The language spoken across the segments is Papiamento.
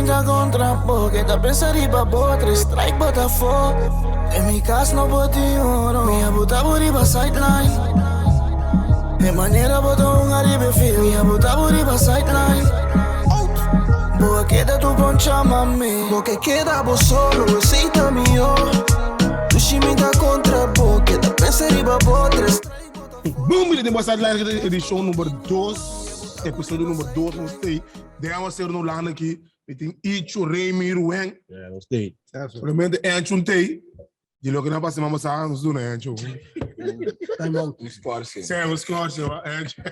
minta kontra bo Keda pensa riba bo Tres strike bo ta fo Den mi kas no por tin oro Mi a buta bo riba sideline E manera bo ta hunga riba e field Mi a buta bo riba sideline Bo a keda tu poncha mami Bo ke keda bo solo esei ta mihó Dushi mi ta kontra bo Keda pensa riba bo Tres strike bo ta fo Boom! Bini den bo sideline edishon number dos, episodio number dos nos tei. Den awaseru na Hulanda aki, mi tin Icho, Remy, Ruen. Ja, nos tei. Solamente Encho un tei. Di loke nan pasa mama sa, nos duna Encho. Time out. Un scorse. Sí, un scorse, wa, Encho.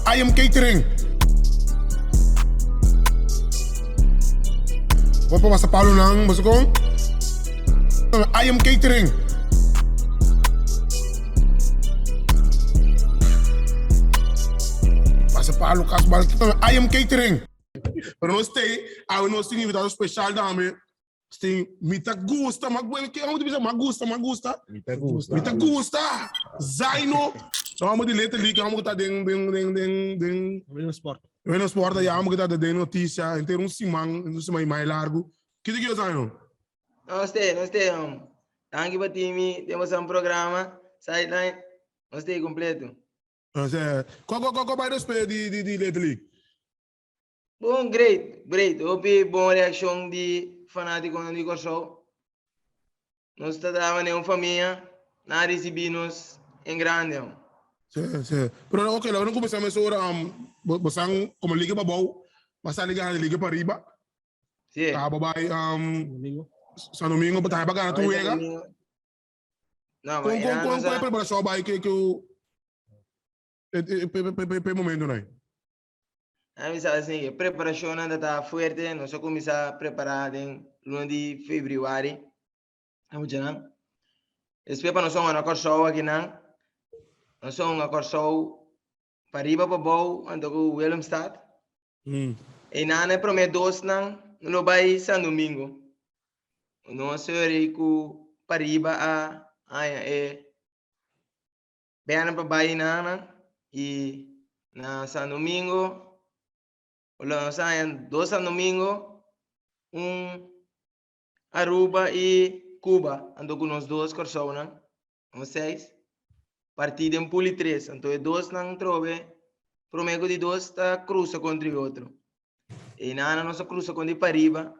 I am catering. Bo pa pasa palo nan, bo kon? I am catering. Pasa palo kas bal. I am catering. Pero nos te, awe nos tin invitado special dame. Tin mi ta gusta, ma bueno, ke amo bisa ma gusta, ma gusta. Mi ta gusta. Mi ta gusta. Zaino. No amo di Little League, amo ta den den den den den William Sport. William Sport ya amo ta den noticia, entero un siman, un siman mai largo. Kito kio Zaino? Namaste, namaste. Danki pa timi den boso programa Sideline. Namaste completo. Namaste. Ko ko ko bai despues di di di Little League? Bon, great, great. Hopi bon reakshon di fanátikonan di Kòrsou. Nos ta traha manera un famia, nan a risibí nos en grande. Sí, sí. Pero ok, laga nos kuminsá mesora. Um, bo san komo liga pa bou, bo sa liga liga pa riba. Sí. Ah, bo bai um, San Domingo, bo ta gana tur wega. No, Kon kon kon kon e preparashon bai ke ke e momento nai? A mi sa asina ke preparashonnan ta ta fuerte. Nos a kuminsá prepará den luna di febrüari. E muchanan. Despues pa nos a hunga na Kòrsou akinan. Nos a hunga Kòrsou pariba pabou anto ku Willemstad. Einan e promé dosnan lo bai San Domingo. Nos a seri ku pariba a haña e Bena pa bai nana y na San Domingo, lo nos haña dos San Domingo, un Aruba y Cuba, anto cu nos dos Corsounan, nos seis, partí den pool y tres, anto e dosnan trobe, prome cu di dos ta cruza contra e otro. E nana nos a cruza contra e pariba,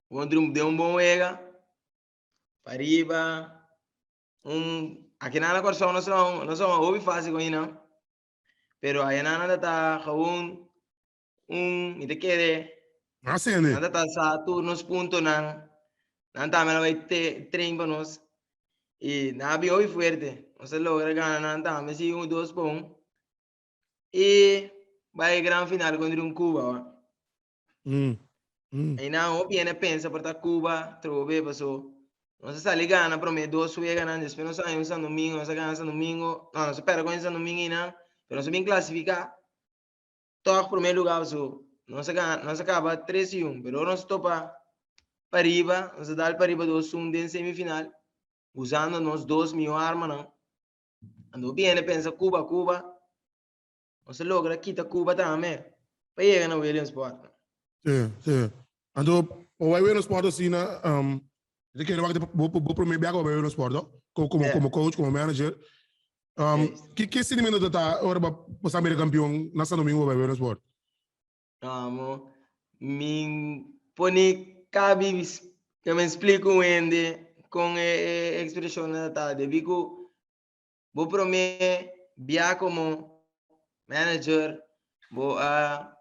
den un bon wega, pariba, Un aki na Kòrsou no son no son hopi fásil kon nan. Pero aya nan ta ta gewoon un mi ta kere Ah, sí, Andy. nan ta ta sa tur nos puntonan. Nan tambe a bai te train pa nos. I nan a bin hopi fuerte. Nos a logra gana nan tambe si un dos pa un. I bai gran final kontra un Cuba. Mm. I nan hopi hende pensa por ta Cuba trobe paso nos a sali gana prome dos weganan despues nos a haña un San Domingo nos a gana San Domingo no nos a perde con San Domingo einan pero nos a bin clasifica toch prome lugar paso nos a gana nos a caba tres y un pero ora nos topa pariba nos a dal pariba dos un den semifinal usando nos dos miho armanan anto hopi hende pensa Cuba Cuba Nos a logra kita Cuba tambe pa yega na Williamsport. Sí, sí. Anto, bo bai Williamsport asina, um, te kere wak bo, bo prome biaha bo bai Williamsport, no? Como, como, Yeah. como coach, como manager. Um, Yes. ki, ki sentimento ta ta ora bo bo sa bira campeon na San Domingo bo bai Williamsport? Amo, mi pone kabi que me explico un hende con e, e expresión ta ta. Debí ku Bo prome bia como manager, bo a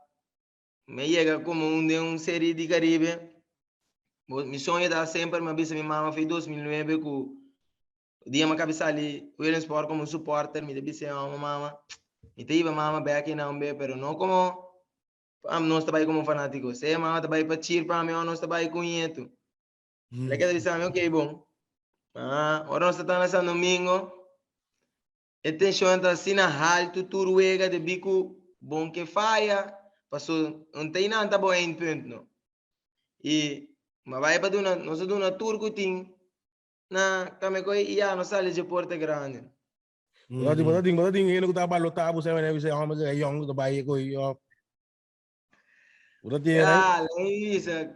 me yega como un den un serie di Caribe. Bo, mi soño ta semper, mi a bisa mi mama fi 2009 cu dia mi a cabe sali Williamsport como un supporter, mi ta bisa mi mama, mama, mi ta hiba mama bek einan be, pero no como nos ta bay como fanatico. Sea mama ta bay pa cheer pa mi o nos ta bay cu ñetu. El a keda bisa mi, ok, bon. Ah, ora nos ta na San Domingo, e tension ta asina haltu tur wega debí ku bon ke faya, paso un ta einan ta bo eindpunt no. I ma bai pa duna, nos a duna tur ku tin na Kamekoy i ya nos sali dje porta grandi. Bo ta tin, bo ta tin hende ku ta balotá bo, sa, bisa, homber, e yòn ku ta bai ku yo. Ora tiene. Ja, Lisa,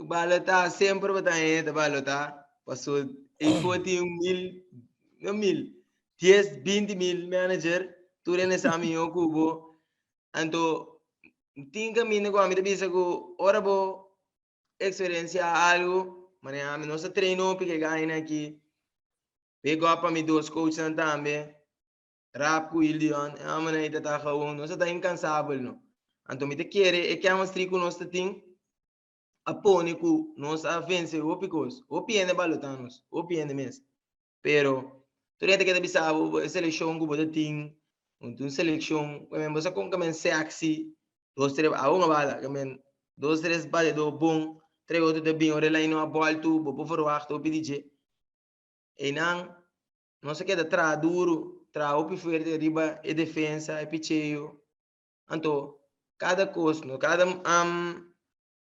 balota sempre bota gente balota. Passou e foi um mil, não mil, 10, 20 mil manager, tu rene sami yo cubo. Anto, tin caminho com a mim bisa ku ora bo experiencia algo, mané mi no sa treino porque ganha aqui. Pego pa mi dos coach tambe. Rap ku Ilion, e homber ei ta ta gewoon, nos ta incansabel no. Anto mi ta kere e chemistry ku nos ta tin a pone ku nos a vence hopi kos. Hopi hende balota nos, hopi hende mes. Pero tur hende keda bisa bo e selekshon ku bo ta tin, un selekshon, bo sa kon kamen sexy, dos tres, aun a bala, kamen dos tres bateador bon, tres otro ta bin ora e line a bòltu, bo por verwagt hopi di dje. Einan nos a keda traha duru, traha hopi fuerte riba e defensa, e picheo. Anto kada kos, no, kada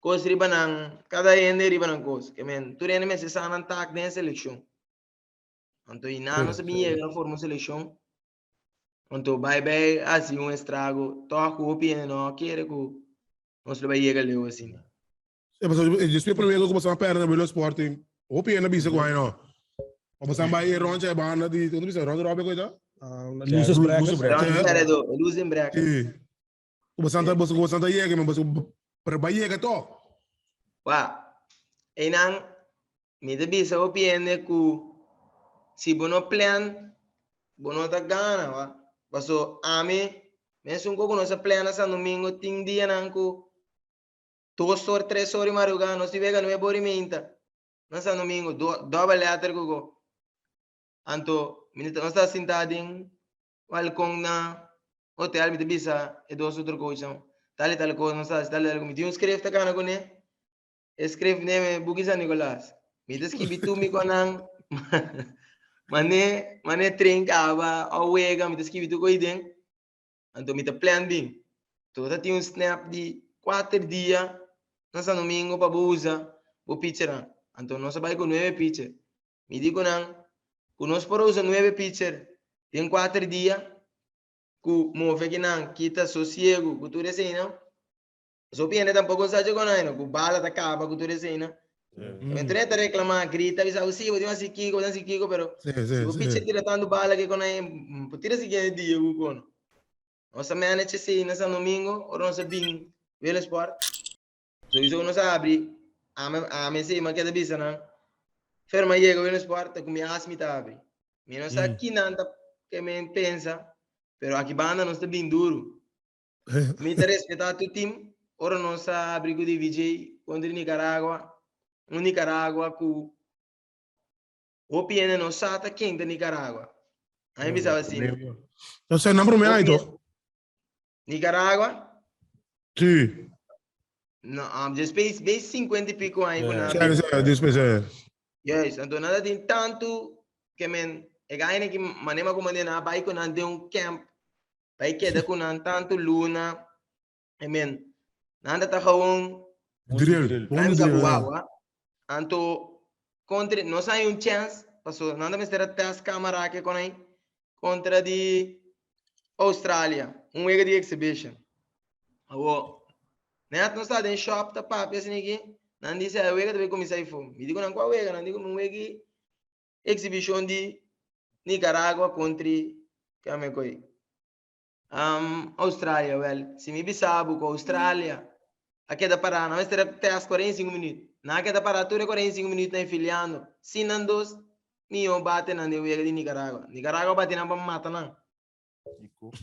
kos riba nan, kada hende riba nan kos. Ke men, tur hende mester sa nan tak den e selekshon. Anto einan nos a bin yega na forma un selekshon. Anto bai bai hasi un estrago, tòg ku hopi hende no a kere ku nos lo bai yega leu asina. E pasobra e despues prome ku boso a perde na Wilo Sporting, hopi hende a bisa ku ai no. Pa boso a bai e rondje e banda di, kon ta bisa, rond robbe koita? Losers bracket. Rond perde, losing bracket. Si. Ku boso ta boso ku boso ta yega, ma boso pero bai yega tog. Wa, einan mi ta bisa hopi hende ku si bo no plan, bo no ta gana, wa. Paso ami, mesun ku nos a plan na San Domingo, tin dianan ku Dos or, tres or di madrugá, nos di wega nuebe or i meinta na San Domingo, do, double letter ku go. Anto, mi nos ta sintá den balkon na hotel, mi ta bisa e dos otro coachnan, tal i tal kos nos ta hasi, tal i tal kos. Mi tin un script ta kana kuné, e script neme Buki San Nicolas. Mi ta skibi tur mi konan, mané, mané tren kaba o wega, mi ta skibi tur kos aden. Anto mi ta plan bin. To ta tin un snap di kuater dia na San Domingo pa bo usa bo pitchernan. Anto nos a bai ku nuebe pitcher. Mi di ku nan ku nos por a usa nuebe pitcher den kuater dia ku move kinan kita sosiegu ku tur eseinan. Pasobra hende tampoco sa dje con aino, cu bala ta caba cu tur eseinan. Entonces e ta reclama, grita, bisa, oh, sí, bo tin hasi kiko, bo tin hasi kiko, pero si bo picha tira tanto bala ke con ai, bo tira siguiente dia cu cono. Nos a manage esei na San Domingo, ora nos a bin Willesport. Sowieso nos a abri, ame, ame esei, ma keda bisa nan, Ferma yega Willesport, ta cu mi as mi ta abri. Mi no sa kinan ta ke men pensa, pero aki banda nos ta bin duro. Mi ta respetá tur team. Ora nos a abri ku DVJ kontra Nicaragua, un Nicaragua ku hopi hende no sa ta ken ta Nicaragua. A mi bisaba asina. No sé, nan promé ai toch? Nicaragua? Sí. No, después be 50 y pico años ku nan. Sí, sí, después sí. Juist, anto nan ta tin tantu ke men e gaina ki manera ku manera nan a bai ku nan den un camp Bai keda ku nan tantu luna. I mean, nan ta gewoon Drill. Nan sa wawa. Anto kontra nos hay un chance, paso nan ta mester a test camera ke kon ahí kontra di Australia, un wega di exhibition. Awo, net nos ta den shop ta papia asina aki, nan dice e wega ta bai kuminsá ifo. Mi di ku nan kua wega? Nan di ku un wega Exhibicion di Nicaragua contri kame koi? Um, Australia, wel, si mi bisa bo ku Australia a keda pará, nan mester a test 45 minuut. Nan a keda pará tur e 45 minuut nan filiando. Sin nan dos mihó bate nan den wega di Nicaragua. Nicaragua bati nan pa mata nan.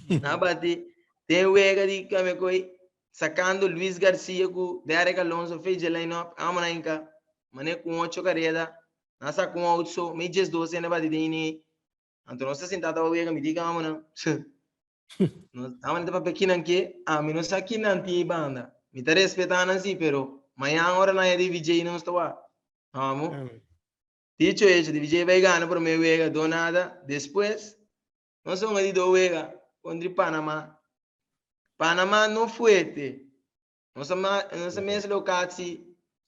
Nan a bati den wega di kame koi sacando Luis Garcia ku Derek Alonso fe dje line up, amo nan inka mane ku ocho kareda, nan sa ku un out so, mi 12 hende bati den ini. Anto nos ta sinta ta wega, mi di amo nan. Nos amo nan ta papia kinan ke, ami no sa kinan tin banda. Mi ta respeta nan si, pero mañan ora nan e di VJ nos ta wa. Amo. Dicho hecho, di VJ bai gana prome wega, do nada. Despues, Nos a hunga di do wega kontra di Panama. Panama no fuerte. Nos a nos a mes lokatie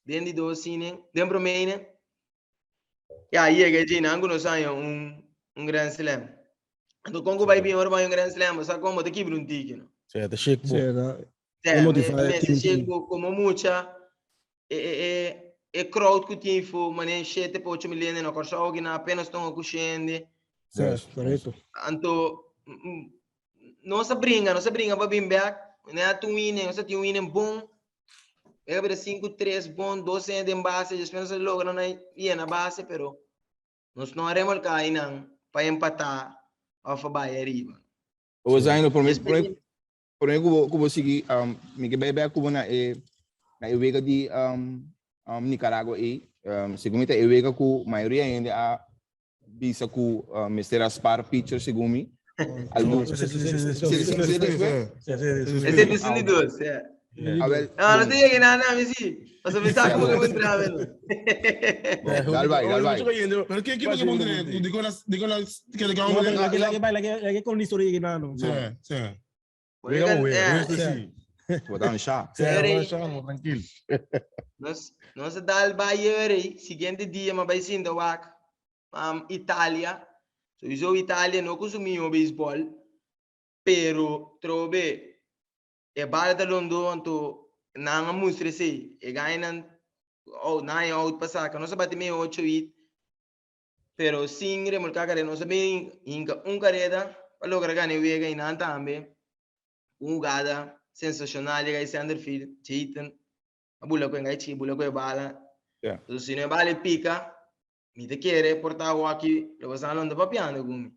den di dos inning, den prome inning. Ya yega e djinan ku nos haña un un Grand Slam. Anto kon ku bai bin ora bo haña un Grand Slam, bo sa kon bo ta kibra un tiki no. Sí, ta shake bo. Sí, Te, motiva me team se team. Como mucha e crowd ku tin fu mané 7 pa 8 milhende na Kòrsou ki na apenas tonga ku shende. Sí, korekto. Anto nos a bringa, nos a bringa pa bin bek. Ne a tu win, nos a tin win bon. Ega bira 5-3 bon, 2 den base, despues nos a logra na yena base, pero nos no a remolká einan pa empatá òf pa bai ariba. O Zaino, promé promé promé ku bo sigui, mi ke bai bek ku bo na e wega di Nicaragua ei. Segun mi ta e wega ku mayoria hende a bisa ku mester a spar pitcher, segun mi. Algun Sí, sí, sí, sí, Sí, sí, sí, despues? Sí. Ese es un dos, ja. A ver, No, no te llegue nada, nada, sí. O sea, me saco como que me entraba, ¿no? Dal bai, dal bai. Pero ke pondré? Digo las que le No, acabamos pero de la que con historia que nada. Sí. Wega, wega, sí. Bota un chá. Sí, no, tranquilo. Nos dal bai siguiente dia, ma bai sinta wak Italia. Sowieso Italia no consumí baseball, pero trobe e bala ta londo, anto nan a mustra sei e gainan oh nine out pa saca. Nos a bati medio ocho hit, pero sin remolcar carrera. Nos a bin hinca un carrera pa logra gana e wega y nan tambe un jugada sensacional llega center field, Jayton a bula cu engai chi bula cu e bala. So, si no e bala e pica, mi te quiere portar aqui, lo vas a andar papiando con mi.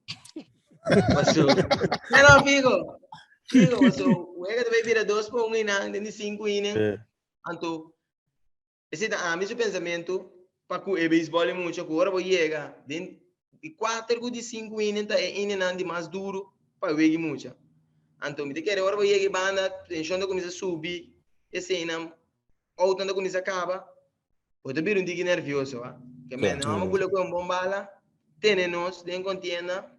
Paso. No, figo. Figo, paso. Wega te bira dos pa un inan, den di cinco inen. Anto, ese ta ami su pensamento pa ku e baseball e mucho ku ora bo yega den di cuater ku di cinco inen ta e inenan di mas duro pa wegi mucha. Anto, mi te kere ora bo yega e banda, tension ta kuminsa subi, eseinan, auto ta kuminsa kaba, bo ta bira un tiki nervioso, ah. Ke men, no amo bula ku un bon bala, tene nos den contienda,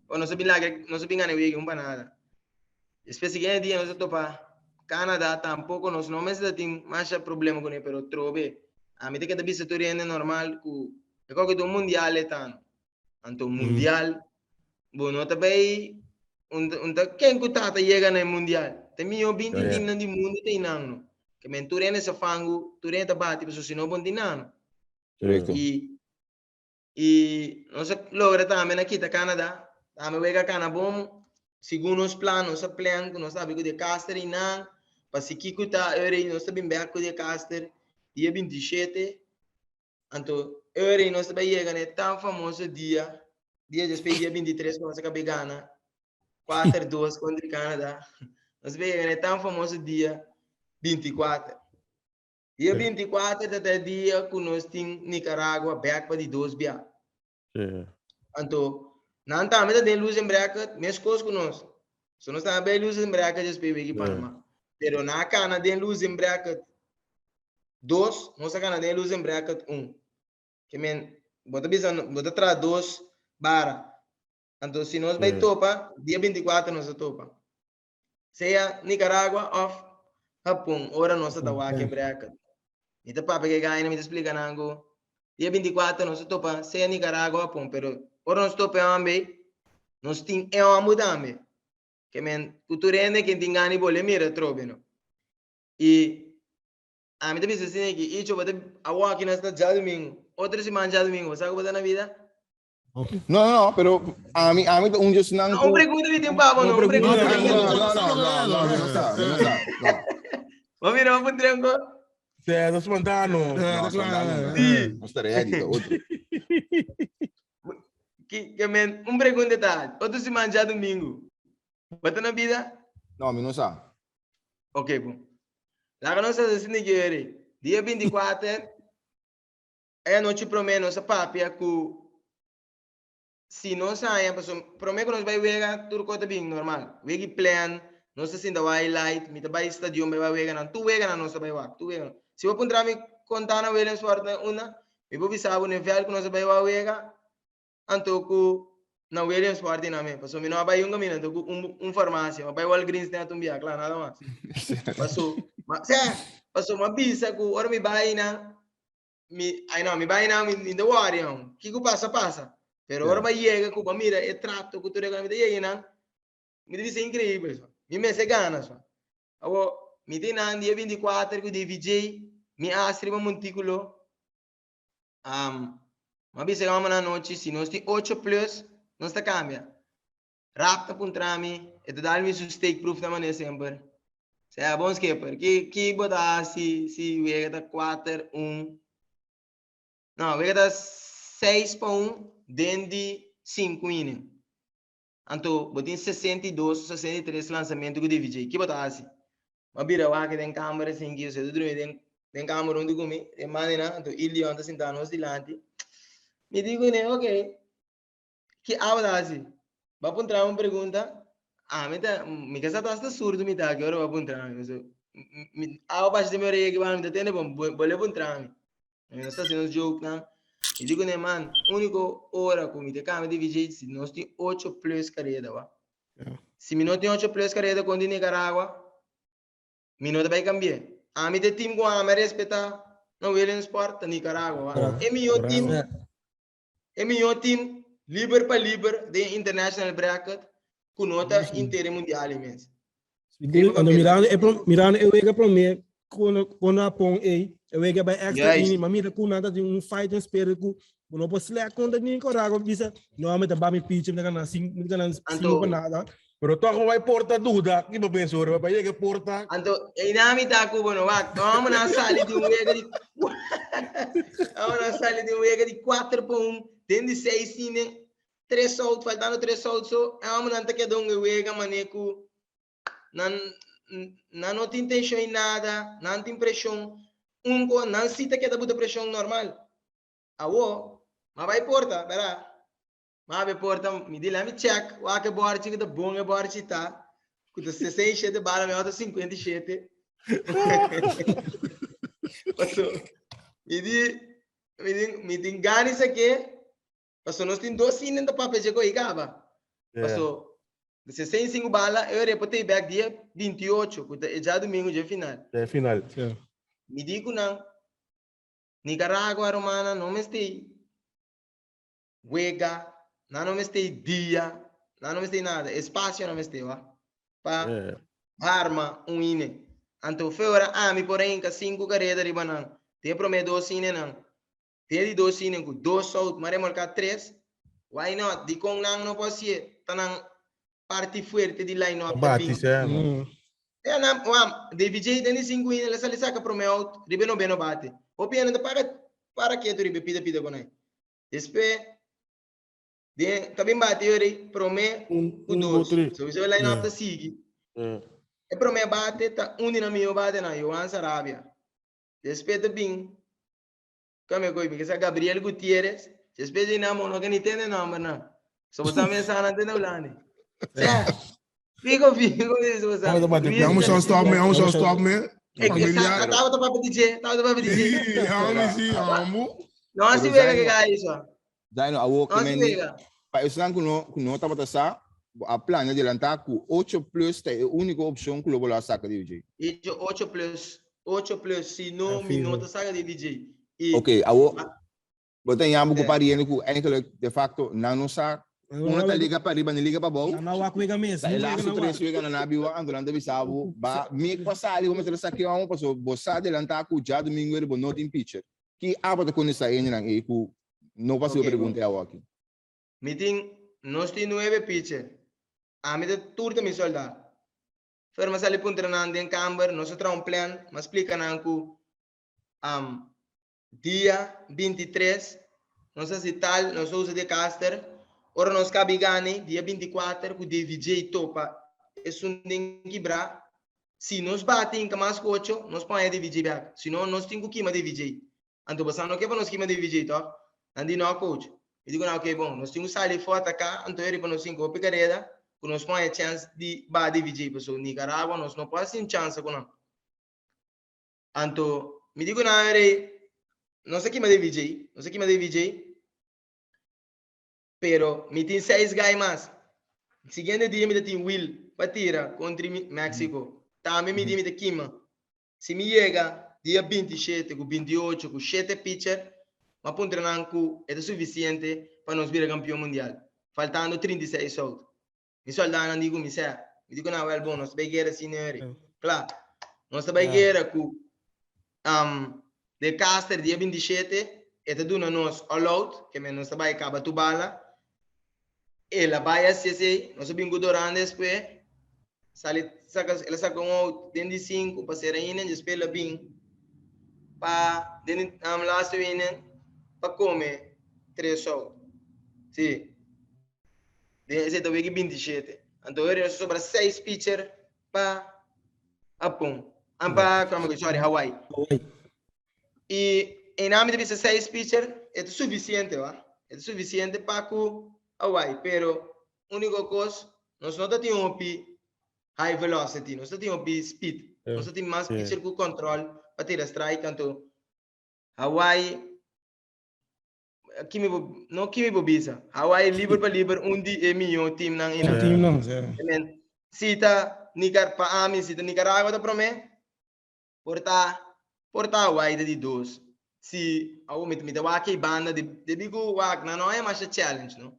o nos a bin laga, nos a bin gana wegi un pa nada. Despues siguiente dia nos a topa Canada, tampoco nos no mester tin masha problema kuné, pero trobe. Ami ta keda bisa tur hende normal ku e koke ta un mundial e tano. Anto mundial, bo no ta bay un ta ken ku tata yega na e mundial. Ta mihó 20 teamnan di mundo ta inan no. Ke men tur hende sa fangu, tur hende ta bati, pasobra si no bon tin nano. Y nos a logra tambe na kita Canada. Tambe wega cana bon segun nos plan, nos a plan ku nos sabi ku de Caster inan, pa si kiko ta eur nos ta bin bek ku de Caster dia 27. Anto eur nos ta bai yega na e tan famoso dia, dia despues dia 23 ku nos a kabe gana 4-2 kontra Canada. Nos ta bai yega na e tan famoso dia 24. Dia 24 ta e dia ku nos tin Nicaragua bek pa di dos bia. Anto, nan tambe ta den losing bracket, meskos ku nos. So nos tambe bai losing bracket despues wiki Panama. Pero nan a kana den losing bracket dos, nos a kana den losing bracket un. Ke men, bo ta bisa, bo ta traha dos bara. Anto, si nos bai topa, dia 24 nos ta topa. Sea Nicaragua of Japon, ora nos ta wak e bracket. Mi ta papia ke gaina, mi ta splika nan ku dia 24 nos ta topa sea Nicaragua o Japon, pero ora nos topa e homber, nos tin e homber tambe. Ke men, ku tur hende ken tin gana di bole mira atrobe no. I ami ta bisa asina ki, Icho, bo ta awor nos ta djadumingu, otro siman djadumingu, bo sa ku bo ta na bida? No, no, no, pero ami ta un djis nan Un pregunta mi tin pa bo, no, un pregunta. No, no, no, no, no, no, no, no, no. Bo mira, bo puntra un ko. Sí, no spontano. No, spontano. No sta ready, ta otro. Ke men, un pregunta ta, otro siman djadumingu, bo ta na bida? No, mi no sa. Ok, bon. Laga nos hasi asina ki ora. Dia 24, E anochi promé nos a papia ku si nos haña, pasobra promé ku nos bai wega tur kos ta bin normal. Wega i plan, nos ta sinta wak highlight, mi ta bai stadion bai wak weganan, tur weganan nos ta bai wak, tur weganan. Si bo puntra mi konta na Williamsport na unda, mi por bisa bo na e vèlt ku nos a bai wak wega, anto ku na Williamsport di nan mes, pasobra mi no a bai un kaminda, anto ku un farmasia, mi a bai Walgreens nèt un bia, kla, nada mas. Paso, sè, paso mi a bisa ku ora mi bai nan, Mi, ai no, mi bai na, mi, mi ta worry aun. Kiko pasa, pasa. Pero ora ba yega ku ba mira e trato ku tur e mi ta yega nan, mi ta bisa increíble so. Mi mester gana so. Awo, mi tin nan dia 24 ku DVJ, mi as riba montíkulo. Um, ma bisa gama na nochi, si nos tin 8 plus, nos ta kambia. Rap ta puntra mi, e ta dal mi su steak proof na mané semper. Sea bon skipper, ki ki bo ta hasi si wega ta 4 1? No, wega ta 6 pa 1 den di 5 inning. Anto bo tin 62, 63 lansamento ku DVJ. Ki bo ta hasi? Ma bira wak den kamber asin ki usted ta drumi den den kamber huntu ku mi, den banda nan, anto Ilion ta sinta nos dilanti. Mi di kuné, ok, ki abo ta hasi? Bo a puntra mi un pregunta? Ami ta, mi ka sa ta hasta surdu mi ta aki ora bo a puntra mi. So, mi, abo basha den mi oreya aki banda mi ta tende bon, bo le puntra mi. Mi nos ta hasi nos joke nan. Mi di kuné, man, úniko ora ku mi ta kambia di VJ si nos tin ocho plus kareda, wa. Si mi no tin ocho plus kareda kontra Nicaragua, mi no ta bai kambi'é. Ami ta e team ku ami a respetá na Williamsport ta Nicaragua, wa. E mihó team, e mihó team liber pa liber den international bracket ku no ta inter e mundial ei mes. Ando mirando e mirando e wega promé ku ku na pon ei, e wega bai extra inning, ma mira ku nan ta tin un fighting spirit ku bo no por slack kontra Nicaragua bisa no mi ta ba mi pitcher mi ta gana sin mi ta gana cinco pa nada. Pero toch bo bai porta duda, ki bo pensa ora bo yega porta? Anto einan mi ta ku bo no wak, amo nan sali di un wega di amo nan sali di un wega di 4 pa 1 den di 6 inning, tres out, faltando tres out so amo nan ta keda un wega mane ku nan nan no tin tenshon i nada, nan tin preshon, un ko nan si ta keda buta preshon normal. Awo, ma bai porta, bera? Ma bai porta, mi di lami check, wak e borchi ku ta bon e borchi ta, ku ta 67 bala, mi ota 57. Paso, mi di, mi di, mi tin gana esaki, Paso nos tin dos inning ta papia dje ko'i kaba. Paso 65 bala e ora e por tei bek dia 28 ku ta e djadumingu dje final. Dje final. Mi di ku nan Nicaragua romana no mester wega, nan no mester dia, nan no mester nada, espacio nan mester wa pa harma un inning. Anto fe ora ami por a hinka 5 kareda riba nan den e prome dos inningnan. Den di dos inning ku dos out ma remolká tres, why not? Dikon nan no por hasié? Ta nan parti fuerte di line up ta Bati bin. sè no. Ya nan, wam, Davy J den di sinku inning el a sali saka promé out riba e noveno bate. Hopi hende ta para para ketu riba e pida pida ku nan. Despues den ta bin bate yori promé Un, ku un, dos, dos. tres. Sowieso e line up ta sigui. E promé bate ta un di nan mihó batenan, Johan Sarabia. Despues ta bin Kame koy mi kisa Gabriel Gutierrez. Después di nan no ni tende nomber nan. So bo sa mesa nan tende hablando. Sê, fico fico isso bo sa. Vamos só stop me, vamos só stop me. Familia. Tava ta papi DJ, tava ta papi DJ. Vamos sí, vamos. No si wega que ga isso. Zaino, awo No que si men di, wega. pa esnan ku no, ku no tabata sa, bo a plania adelantá ku 8 plus ta e úniko opshon ku lo bo lo a saka di DJ. Hecho 8 plus, 8 plus, si no, Ah, mi no fijo. ta saka di DJ. Y Ok, awo, Ah. bo ta yambo ku Eh. pariente ku eigenlijk de facto nan no sa, uno ta liga pa riba ni liga pa bou. Nan a wak wega mes. Ta e ni wega laatste nan tres wak. wega nan a biwa, anto nan ta bisa bo, ba, mi pa sali, bo mester sa ke amo, paso bo sa adelantá ku djadumingu eri bo no tin pitcher. Ki abo ta kontestá e hendenan ei ku no pa hasi bo Ok, pregunta e awoki? Mi tin, nos tin nuebe pitcher. Ami ta tur ta mi soldá. Fer mi a sali puntra nan den kamber, nos a traha un plan, mi a splika nan ku dia 23 nos a hasi tal, nos a usa de caster, ora nos kabi gana dia 24 ku DVJ topa esun den kibrá, si nos bati hinka mas ku ocho, nos por haña DVJ bèk, si no nos tin ku kima DVJ. Anto boso no ke pa nos kima DVJ tòg? Nan di no coach. Mi di ku nan ok bon, nos tin ku sali for ataká, anto e riba nos tin hopi kareda ku nos por haña chèns di baha DVJ pasobra Nicaragua nos no por hasi un chansa ku nan. Anto mi di ku nan rei nos a kima DVJ, nos a kima DVJ, pero mi tin seis guy mas. Siguiente dia mi ta tin Will pa tira kontra Mexico. Tambe mi di mi ta kima. Si mi yega dia 27 ku 28 ku shete pitcher, mi a puntra nan ku e ta sufisiente pa nos bira kampion mundial, faltando 36 out. Mi soldanan di ku mi sè, mi di ku nan, wèl bon, nos ta bai guera asina yori. Kla. Nos ta bai guera ku um, de Caster dia 27, e ta duna nos all out, ke men nos ta bai kaba tu bala. El a bai hasi esei, nos a bin ku Doran despues, sali saka, el a saka un out den di sinku pa sera inning, despues el a bin pa den di um, laatste inning pa kome tres out. Si. Den esei ta wiki 27. Anto hoy nos a sobra seis pitcher pa Hapon. An pa, sorry, Hawaii. Hawaii. I einan mi ta bisa seis pitcher e ta sufisiente wa. E ta sufisiente pa ku Hawaii, pero uniko kos nos no ta tin hopi high velocity, nos ta tin hopi speed. Nos ta tin mas pitcher ku control pa tira strike anto Hawaii kimi bo no kimi bo bisa. Hawaii liber pa liber un di e mihó teamnan einan. Teamnan, sí. Men, si ta Nicar pa ami si ta Nicaragua ta promé Por ta, por ta Hawaii ta di dos. Si, awo mi, mi ta wak ei banda di, debi ku wak nan no hay masha challenge, no?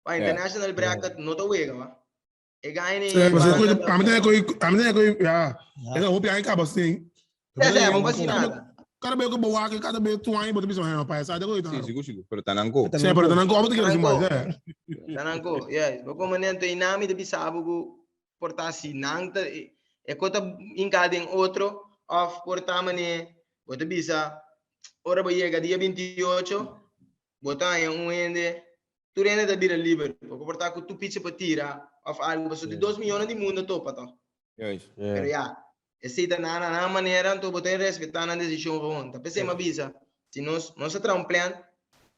Pa international bracket no ta wega, wa. E gana Sí, ei mas banda eu ta- a mim tem coi, a mim tem coi, ja. Essa hopi aí acaba assim. Sí, sí, bon pa nada. Cada vez que eu wak, cada vez tu aí bota bisa, rapaz, sai da coisa. Sí, sigur, sigur. Pero tananko. Sí, pero tananko, abo te quero assim mais, é. Tananko, yes. Bo como nento inami de bisabu ku por ta si nan ta e ko ta hinká den otro òf por ta manera bo ta bisa ora bo yega dia 28 bo ta haña un hende tur hende ta bira liber bo por ta ku tur pichi por tira òf algu pasobra di dos miyonan di mundo topa tòg pero ya esei ta nan na nan manera anto bo ta respetá nan desishon gewoon ta p'esei mi a bisa si nos nos a traha un plan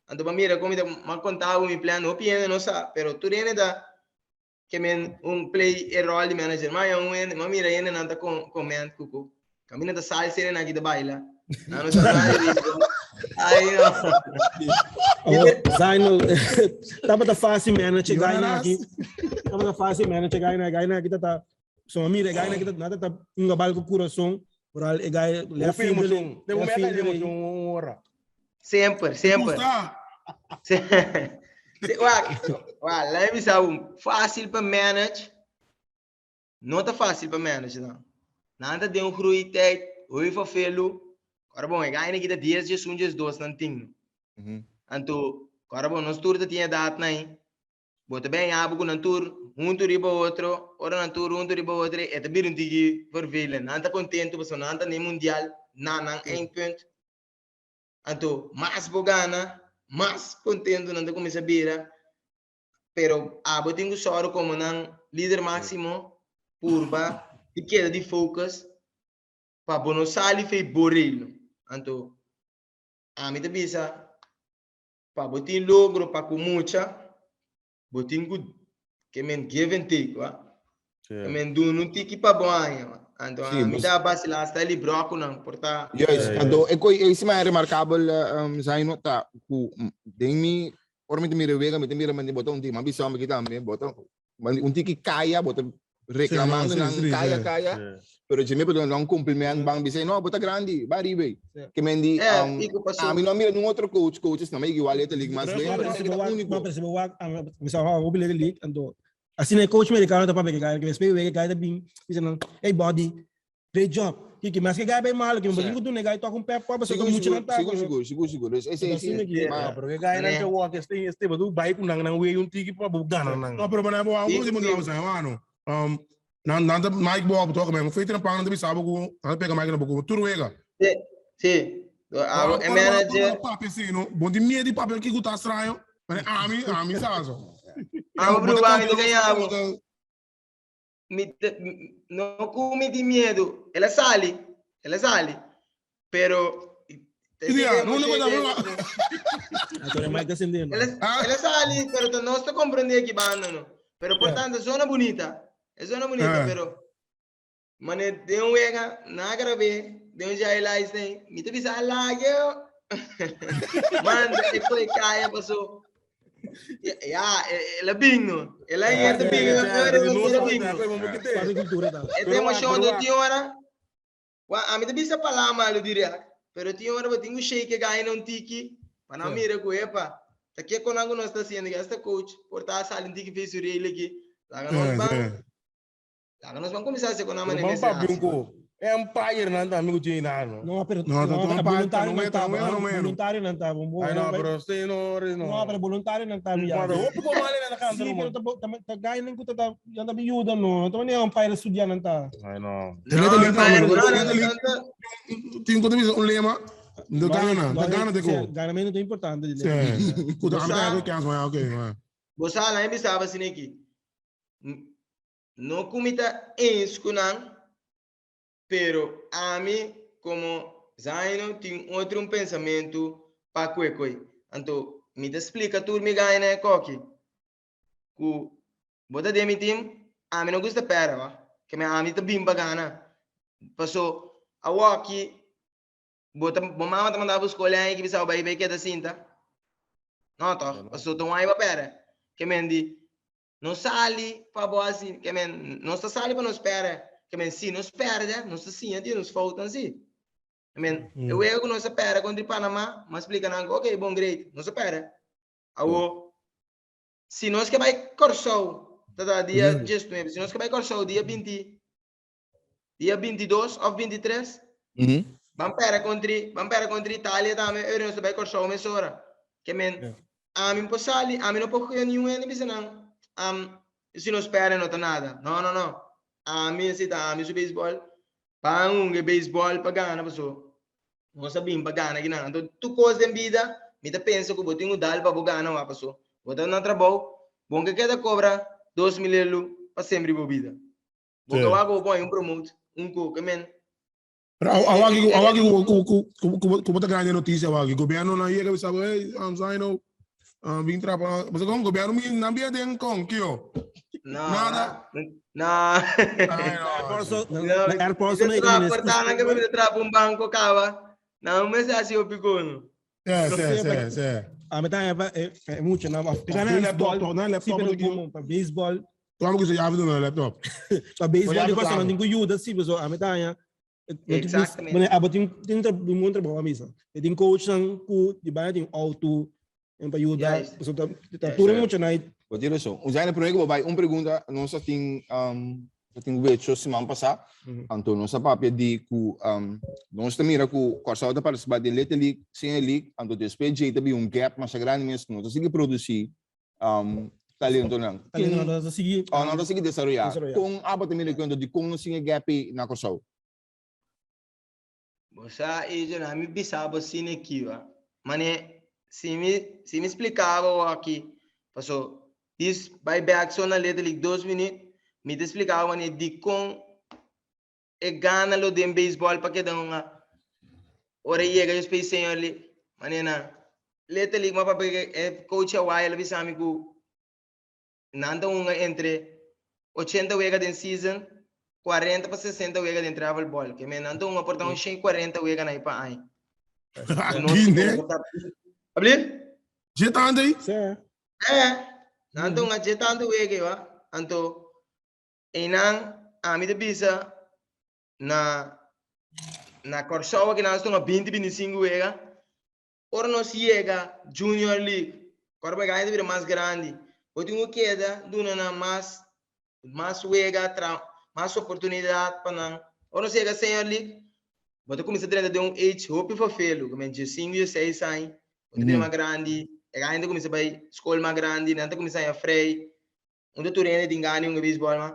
anto bo a mira kon mi ta mi a konta bo mi plan hopi hende no sa pero tur hende ta Ke men un play e rol di manager. Ma ya un hende, ma mira hende nan ta con comment cucu. Camina ta salsa hende nan ki ta baila. Nan no sa nada di baseball. Ay no. Oh, Zaino, tabata fácil manager guy na aki. Tabata fácil manager guy na guy na aki tata. So mira guy na aki tata nada ta un gabal ku corazón. Oral e guy left Hopi fielder. emotion. De Left momento fielder. emotion un ora. Semper, semper. Gusta. Se- Wak, wak, laat me bisa un fácil pa manage. No ta fácil pa manage dan. Nan ta den un groeitijd, hoy fa velu. Ora bon, e gaina kita 10, 11, 12 nan tin. Anto, ora bon, nos tur ta tin edad nai. Bo ta ben abo ku nan tur huntu riba otro, ora nan tur huntu riba otro, e ta bira un tiki vervelend. Nan ta contento pasobra nan ta den mundial na nan eindpunt. Anto mas bo gana, mas contento nan ta cuminsa bira. Pero abo tin cu sòru como nan lider maximo purba di keda di focus pa bo no sali fei bo reino. Anto ami ta bisa pa bo tin logro pa cu mucha, bo tin cu ke men give and take, wa. Ke men duna un tiki pa bo haña, wa. Anto Sí, ami bos- ta vacila hasta li broconan por ta. Juist, anto e koi e sima remarkabel um, Zaino ta ku den mi ora mi ta mira wega mi ta mira mandi bota un tiki, ma bisa mi tambe bota mandi un tiki kaya bota reclamando Sí, no, nan sí, sí, kaya sí. kaya pero je me bedoel un compliment bang bisa no bota grandi ba ribe Sí. ke men di Eh, um, Kiko pasó. a mi no mira nun otro coach coaches na me igual e league mas Pero bem eso pero Ma ese percibo ta wak, único ma percibo wak, mi sa wak hopi Little League, anto asina e coach mericano ta papia ke guy, ke despues wega guy ta bin bisa nan, hey buddy, great job. Kiki, maske guy bay malo, ke Sí. bo duna e guy tok un pep talk, pasobra Sigur, mucha sigur, nan ta sigur, sigur, sigur, sigur. Dus ese, Anto ese, asina ki- ma- Ah, pero que gana Mané. te walk este este but bai ku nang nang wei un tiki pa bu gana nang. No, pero mané bo, Sí, un segundo sí. lá, você, mano. Um, nan nan ta Mike bo op toch, man. Feito na pang nan bisa bo ku, nan pega Mike na bo ku turwega. Sí, sí. Ah, e manager, Papi assim, no. Bom de medo de papel que tá estranho. Mas ami, ami saso. Ah, bro, ami ta ganhava. Mi te, no ku mi tin miedu. El a sali, el a sali. Pero Ja, no, no, no, no. Anto Mike ta sintiendo. El a, el a sali, pero ta nos ta comprende aki banda no. Pero por tanto, zona bunita. E zona bunita, Ah. pero mane den un wega, na grabé, den un highlights den, mi ta bisa alage. Manda, e foi kaya paso. Ja, el a bin no. El a entra bin, el a bin no. Fase cultura ta. E ta emocion do tin ora. Wa a mi ta bisa palabra malo direct, pero tin ora bo tin ku shake e guy na un tiki pa nan mira ku epa, ta ke konan ku nos ta haciendo ki esta coach por ta sali un tiki face su rele ki. Laga nos ban. Laga nos ban kuminsá hasi ku nan Pero manera ban mester papia un hasi. ko. E umpire nan tambe ku tin einan no. No, pero No, no, ta pero umpire, voluntario no nan e, ta ta, no e, no e. voluntario nan ta, bo, Ay no, bo, pero stay no, res no. no, pero voluntario nan ta, mi Ma ya. pero hopi ko mali nan ta kanta Sí, pero ruman. ta bo- ta ta guy nan ku ta ta yan ta bi yuda no, no ta manera umpire studia nan ta. Ay no. Te lete No, link, umpire, no, no, te no, lete link. no, no. Tin ku ta bisa un lema, no gana, ta gana te ko. Ganamento ta importante. Sí. Ku ta Bo ame sa- ta kans, ma okay, ma. Bo sa, nan e bisaba asina aki. No ku mi ta eens ku nan, pero ami komo Zaino tin otro un pensamentu pa ku e koi. Anto mi ta splika tur mi gaina e koki ku bo ta den mi team, ami no gusta pèrdè wak, ke mi ami ta bin pa gana. Paso awoki Bo ta bo mama ta manda bo skol en ki bisa bo bai bai keda sinta? No toch? Paso ta un ai bo perde. Ke men di no sali pa bo hasi ke men nos ta sali pa nos perde. Ke men si nos perde nos ta siña di nos foutnan si. Ke men e wega ku nos a perde kontra di Panama m'a splika nan ku okay bon great nos a perde. Awo si nos ke bai Kòrsou ta ta dia diesnuebe si nos ke bai Kòrsou dia binti Dia 22 of 23, ban pera kontri, ban pera kontri Italia tambe, ora nos ta bai Kòrsou mesora. Ke men, ami por sali, ami no por goya niun hende bisa nan, am, si nos pèrdè no ta nada. No, no, no. Ami si ta ami su beisbòl, ban hunga e beisbòl pa gana paso nos a bin pa gana kinan. Anto tur kos den bida mi ta pensa ku bo tin ku dal pa bo gana wak paso bo ta na trabou, bo no ke keda kobra 2000 elu pa sembra bo bida. Bo ka wak bo pon un promote, un ko, ke men. Pero awaki awaki ku ku ku ku ku ku bo ta grande noticia awaki. Gobierno na yega bisa bo, hey, um, Zaino, um, bin trapa. Bo sa kon gobierno mi nan bia den kon, kio. No. Nada. No. Ay, no. Airport No, na airport mi na ta traha porta nan ke mi ta traha pa un banko kaba. Na un mes hasi hopi kono. Sí, sí, sí, sí. A mi ta pa e mucho na of Tira na laptop, baseball. na Sí, laptop pero aki. como pa baseball, Toma que se llave na laptop. pa baseball Oye, di cosa claro. nan tin ku yuda sí, pero a mi ta ya. Exactamente. Bueno, abo tin tin tra un buen trabajo a misa. E tin coach nan ku di banda tin auto en pa yuda. Juist. So ta ta tur mucho na Bo tin razon. Un zijn promé ku bo bai un pregunta, nos a tin um, a tin wecho siman pasá. Anto nos a papia di ku um, nos ta mira ku Kòrsou ta partisipá den Little League, Senior League, anto despues djei ta bin un gap masha grandi mes ku no ta sigui produsí um, talentonan. Talento no ta sigui Oh, no ta sigui desaroyá. Desaroyá. Kon abo ta mira ku di kon nos tin e gap ei na Kòrsou? Bo sa, Angel, ami bisa bo asina aki, wa. Mane, si mi, si mi splica bo aki, paso, dis bai bek so na letterlijk dos minuut, mi ta splica bo mane dikon e gana lo den baseball pa keda un ora e yega yo spes señor li, mane na, letterlijk ma papia e coach Hawaii a bisa mi ku Nan ta hunga entre 80 wega den season, 40 pa 60 wega den travel ball. Ke men nan ta hunga por ta un 140 wega na pa aña. Aki ne. Abli? Je tante aí? Sí. Eh, nan ta hunga je tanto wega wa. Anto einan ami ta bisa na na Kòrsou aki nan ta hunga 20 25 wega. Ora nos yega Junior League, ora bo e gana ta bira mas grandi, bo tin ku keda duna nan mas mas wega, tra mas oportunidat pa nan. Ora nos yega Senior League, bo ta kuminsá drenta den un age hopi fafelu, ku men diesinku, dieseis aña, bo ta bira mas grandi, e gana ta kuminsá bai skol mas grandi, nan ta kuminsá haña frei, Unda tur hende tin gana di hunga beisbòl ma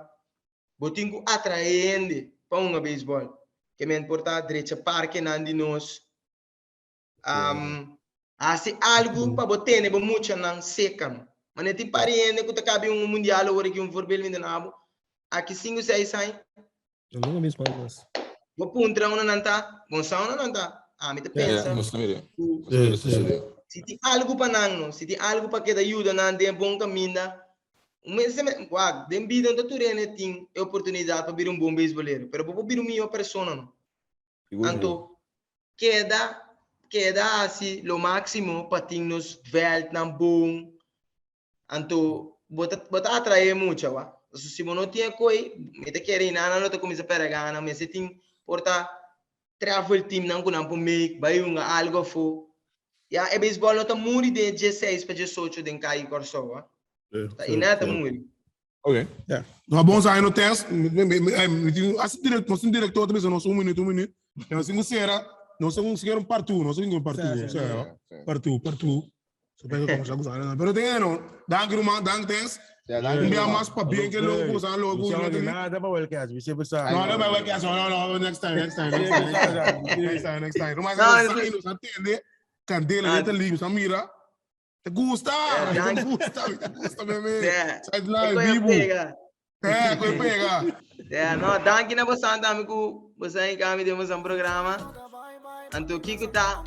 bo tin ku atraé hende pa hunga beisbòl. Ke men por ta drecha parkenan di nos, Hasi algu pa bo tene bo muchanan sekan. Manera tin par di hende ku ta kabi un mundial awor aki un voorbeeld mi ta na bo. Aki sinku seis aña. Bo puntra unda nan ta, bon sa unda nan ta. Ami ta pensa ku si tin algu pa nan no, si tin algu pa keda yuda nan den bon kaminda, wak, den bida no ta tur hende tin e oportunidat pa bira un bon beisbolero, pero bo por bira un mihó persona no. Anto keda keda hasi lo máximo pa tin nos veldnan bon. Anto bo ta bo ta atraé mucha wa. Pasobra si bo no tin e koi, mi ta kere hinana lo ta kuminsá pèrdè gana. Mester tin por ta travel teamnan ku nan por make bai hunga algu afó. Ya e beisbòl no ta muri den e dieseis pa diesocho den kai Kòrsou wa. Ta hinana ta muri. Ok. Ja. No bom sa no test, mi tin as direct, nos tin director ta bisa nos un minuut, un minuut. En nos tin ku sera, nos tin ku sera un part 2, nos tin un part 2, Sí, sí. o sea, part 2, part 2. So pega como sa gusta. Pero tin no, dank ruman, dank thanks. Ja, dank Un bia ruman. mas pa bien que loco, sa loco. No sabe nada pa welcast, mi sempre sa. No, no, pa welcast, no, no, next time, next time, next time. Next time, next time. Ruman, No, sa es- nos atende. Candela, Ah. net libre, sa mira. Te gusta, Ja, te dank. gusta, te gusta, bebé. Ja. Sideline, Ik kon je bibu. pega. Eh, koi pega. Ja, no, danki na bosan tambe ku bosan kami den bosan programa. Anto kiko ta?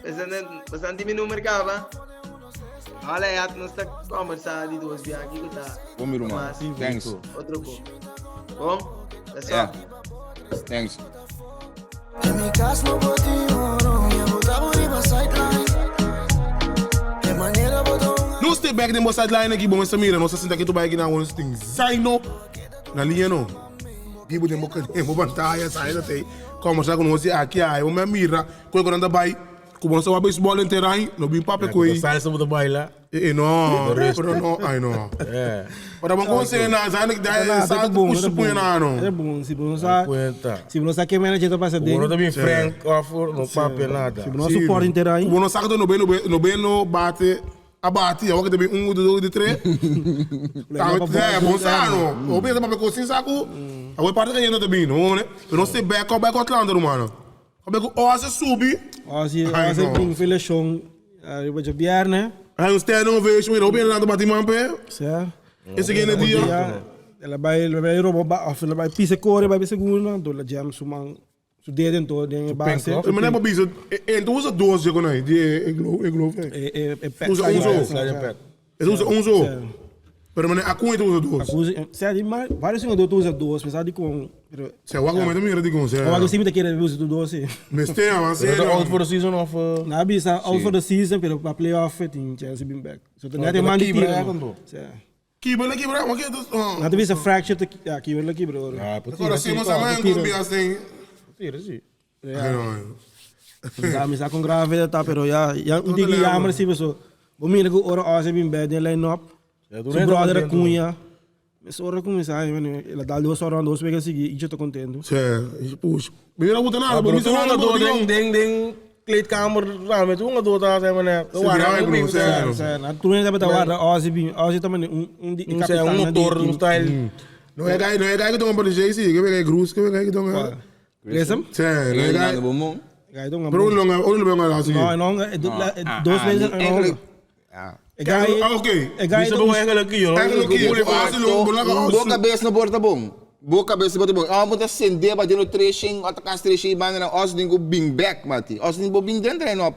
Bosan bosan tin mi nummer kaba. Hola ya nos ta conversa di dos bia kiko ta. Bom, mi ruman. Mas Thanks. otro ko. Bom? That's Yeah. all. Thanks. En mi cas no boti oro, mi abuta riba sideline. De manera boto Nos stay back den bo sideline aqui, bom, essa mira, nós senta aqui tu vai aqui na one thing. Zaino na linha no. Bibo den bo den bo pantalla, sai da tem. Como sa com nós aqui, aí, o me mira, coi quando anda vai, como nós wa baseball inteiro aí, no bim pape coi. Salsa bo ta baila. Eh, eh, no, pero no, ai no. É. Pero bom com você na, zaino que dá, Ah, sa tá bom, puxa tá bom. punha na no. É bom, se não sa, Cuenta. se não sa que manager tá passando O não tá bem frank, off, não papia nada. Se não suporte inteiro aí. O no saco no bem no bem no bem no bate abate, eu que tem um, dois, três. Tá, é, bom sano. O bem tá para com saco. A web parte que ainda tá bem, não, né? Eu não sei back up back Atlanta, mano. O bem o se subi. Als je Ai, als je no. bem veel show, arriba de viernes, Aí um stand ovation, o bem lá do bate mampe. certo? Esse aqui é dia. Ja, ela vai ela vai roubar of ela vai pisa core, vai pisa segunda, do la jam su man su dedo en todo den base. Mas não é para bisa, então usa 12 com aí, de iglo, iglo. E e e Usa um só. Slide pad. Ele usa um só. Pero mas a cunha usa dois. Acusa, sério, mas vários senhores usa dois, mas sabe com, pero Se o argumento me digo, se. eu acho que sempre quer usa dois. Mas tem, mas Is dat out sério. for the season of... Uh, Na bisa out for the season, pero pa playoff tin chance been back. So Oh, net dat man die kibra tira. eigenlijk toch? Ja. Kibra, kibra, maar que Na bisa fracture te ja, kibra kibra. ja, Agora sim, mas amanhã com assim. Tira, sim. Ai, não. Ja, mi sa con grave ta pero ja, ja un te digi lembro. jammer si so. Bo mira ku ora ose bin bed in line up. Ja, toen Su net brother al Cunha. Mi ora começar, mano, ela dá duas horas, duas vezes seguir, e eu tô contente. Tse, puxa. Mira puta nada, Ja, bo bro, mi toen nada nga bo door, ding, ding, ding, kleedkamer, samen, toen nga door daar zijn we net. Ze draaien, bro, ze- Sa na tu nem tava guarda ose bin, ose também um um di Een zijn een motor, een style. Não é gai, não é gai que toma para JC, que vem grus, que vem que toma. Resem? Tse, não é gai. Bom, Gai dong. Bro, não é, não é assim. No, no, dois vezes. Eigenlijk, ja. Gai, Ah, oké. gai Wie is er eigenlijk hier? Eigenlijk hier, als je Toch, Boa cabeça no porta bom. Boa cabeça no porta bom. Ah, moet sende ba dino tracing, atakas tracing, bana na os dingo bing back, mati. Os dingo bing dentro en op.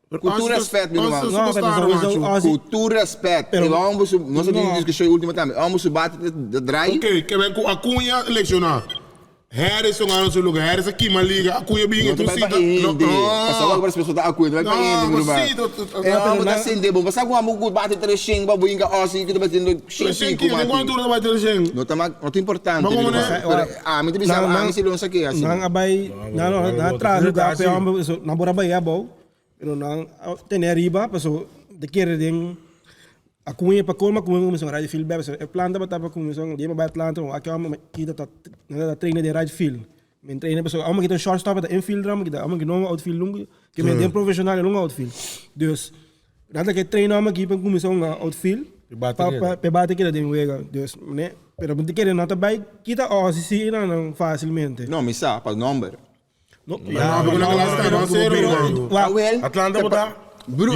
Cultura respect, meu irmão. No, pero sowieso Ozzy. Cultura respect. Pero- E vamos, nós No. temos discussão última também. Vamos bate de draai. Ok, que vem com a Cunha lesionar. Harrison ganhou seu lugar, Harrison aqui, mas liga, a Cunha bem, Não tu vai sim. para Inde. Passar logo para as pessoas da Cunha, vai para Inde, meu irmão. Sim, É, vamos dar sende, bom. Passar com a mugu bate tracing, babuinga os que tá batendo Sim, cinco, tem quanto mati. não vai ter gente? Não tá não tá importante, Mas meu como irmão. né? Pero, Ah, me bisa, ah, me se não saque assim. Nang abay, na no, na atrás lugar pe homem, so na bora bahia bom. Pero nang tem arriba, paso de querer den a cunha pa colma cunha começou right field ba so e planta ba tapa começou dia ba Atlanta aqui homem kita ta na treina de right field. Men treina paso homem kita shortstop da infield ram kita homem que não outfield lungo que men den profissional lungo outfield. Dus dat ik treina homem que pa começou outfield. bate Pa keda. pa pe bate keda den wega. Dus né, pero moet querer nota bij kita oh si si não facilmente. Não, me sa, para number. No, Ja, porque na classe tá sério, Ah, well. Atlanta botar. Bro,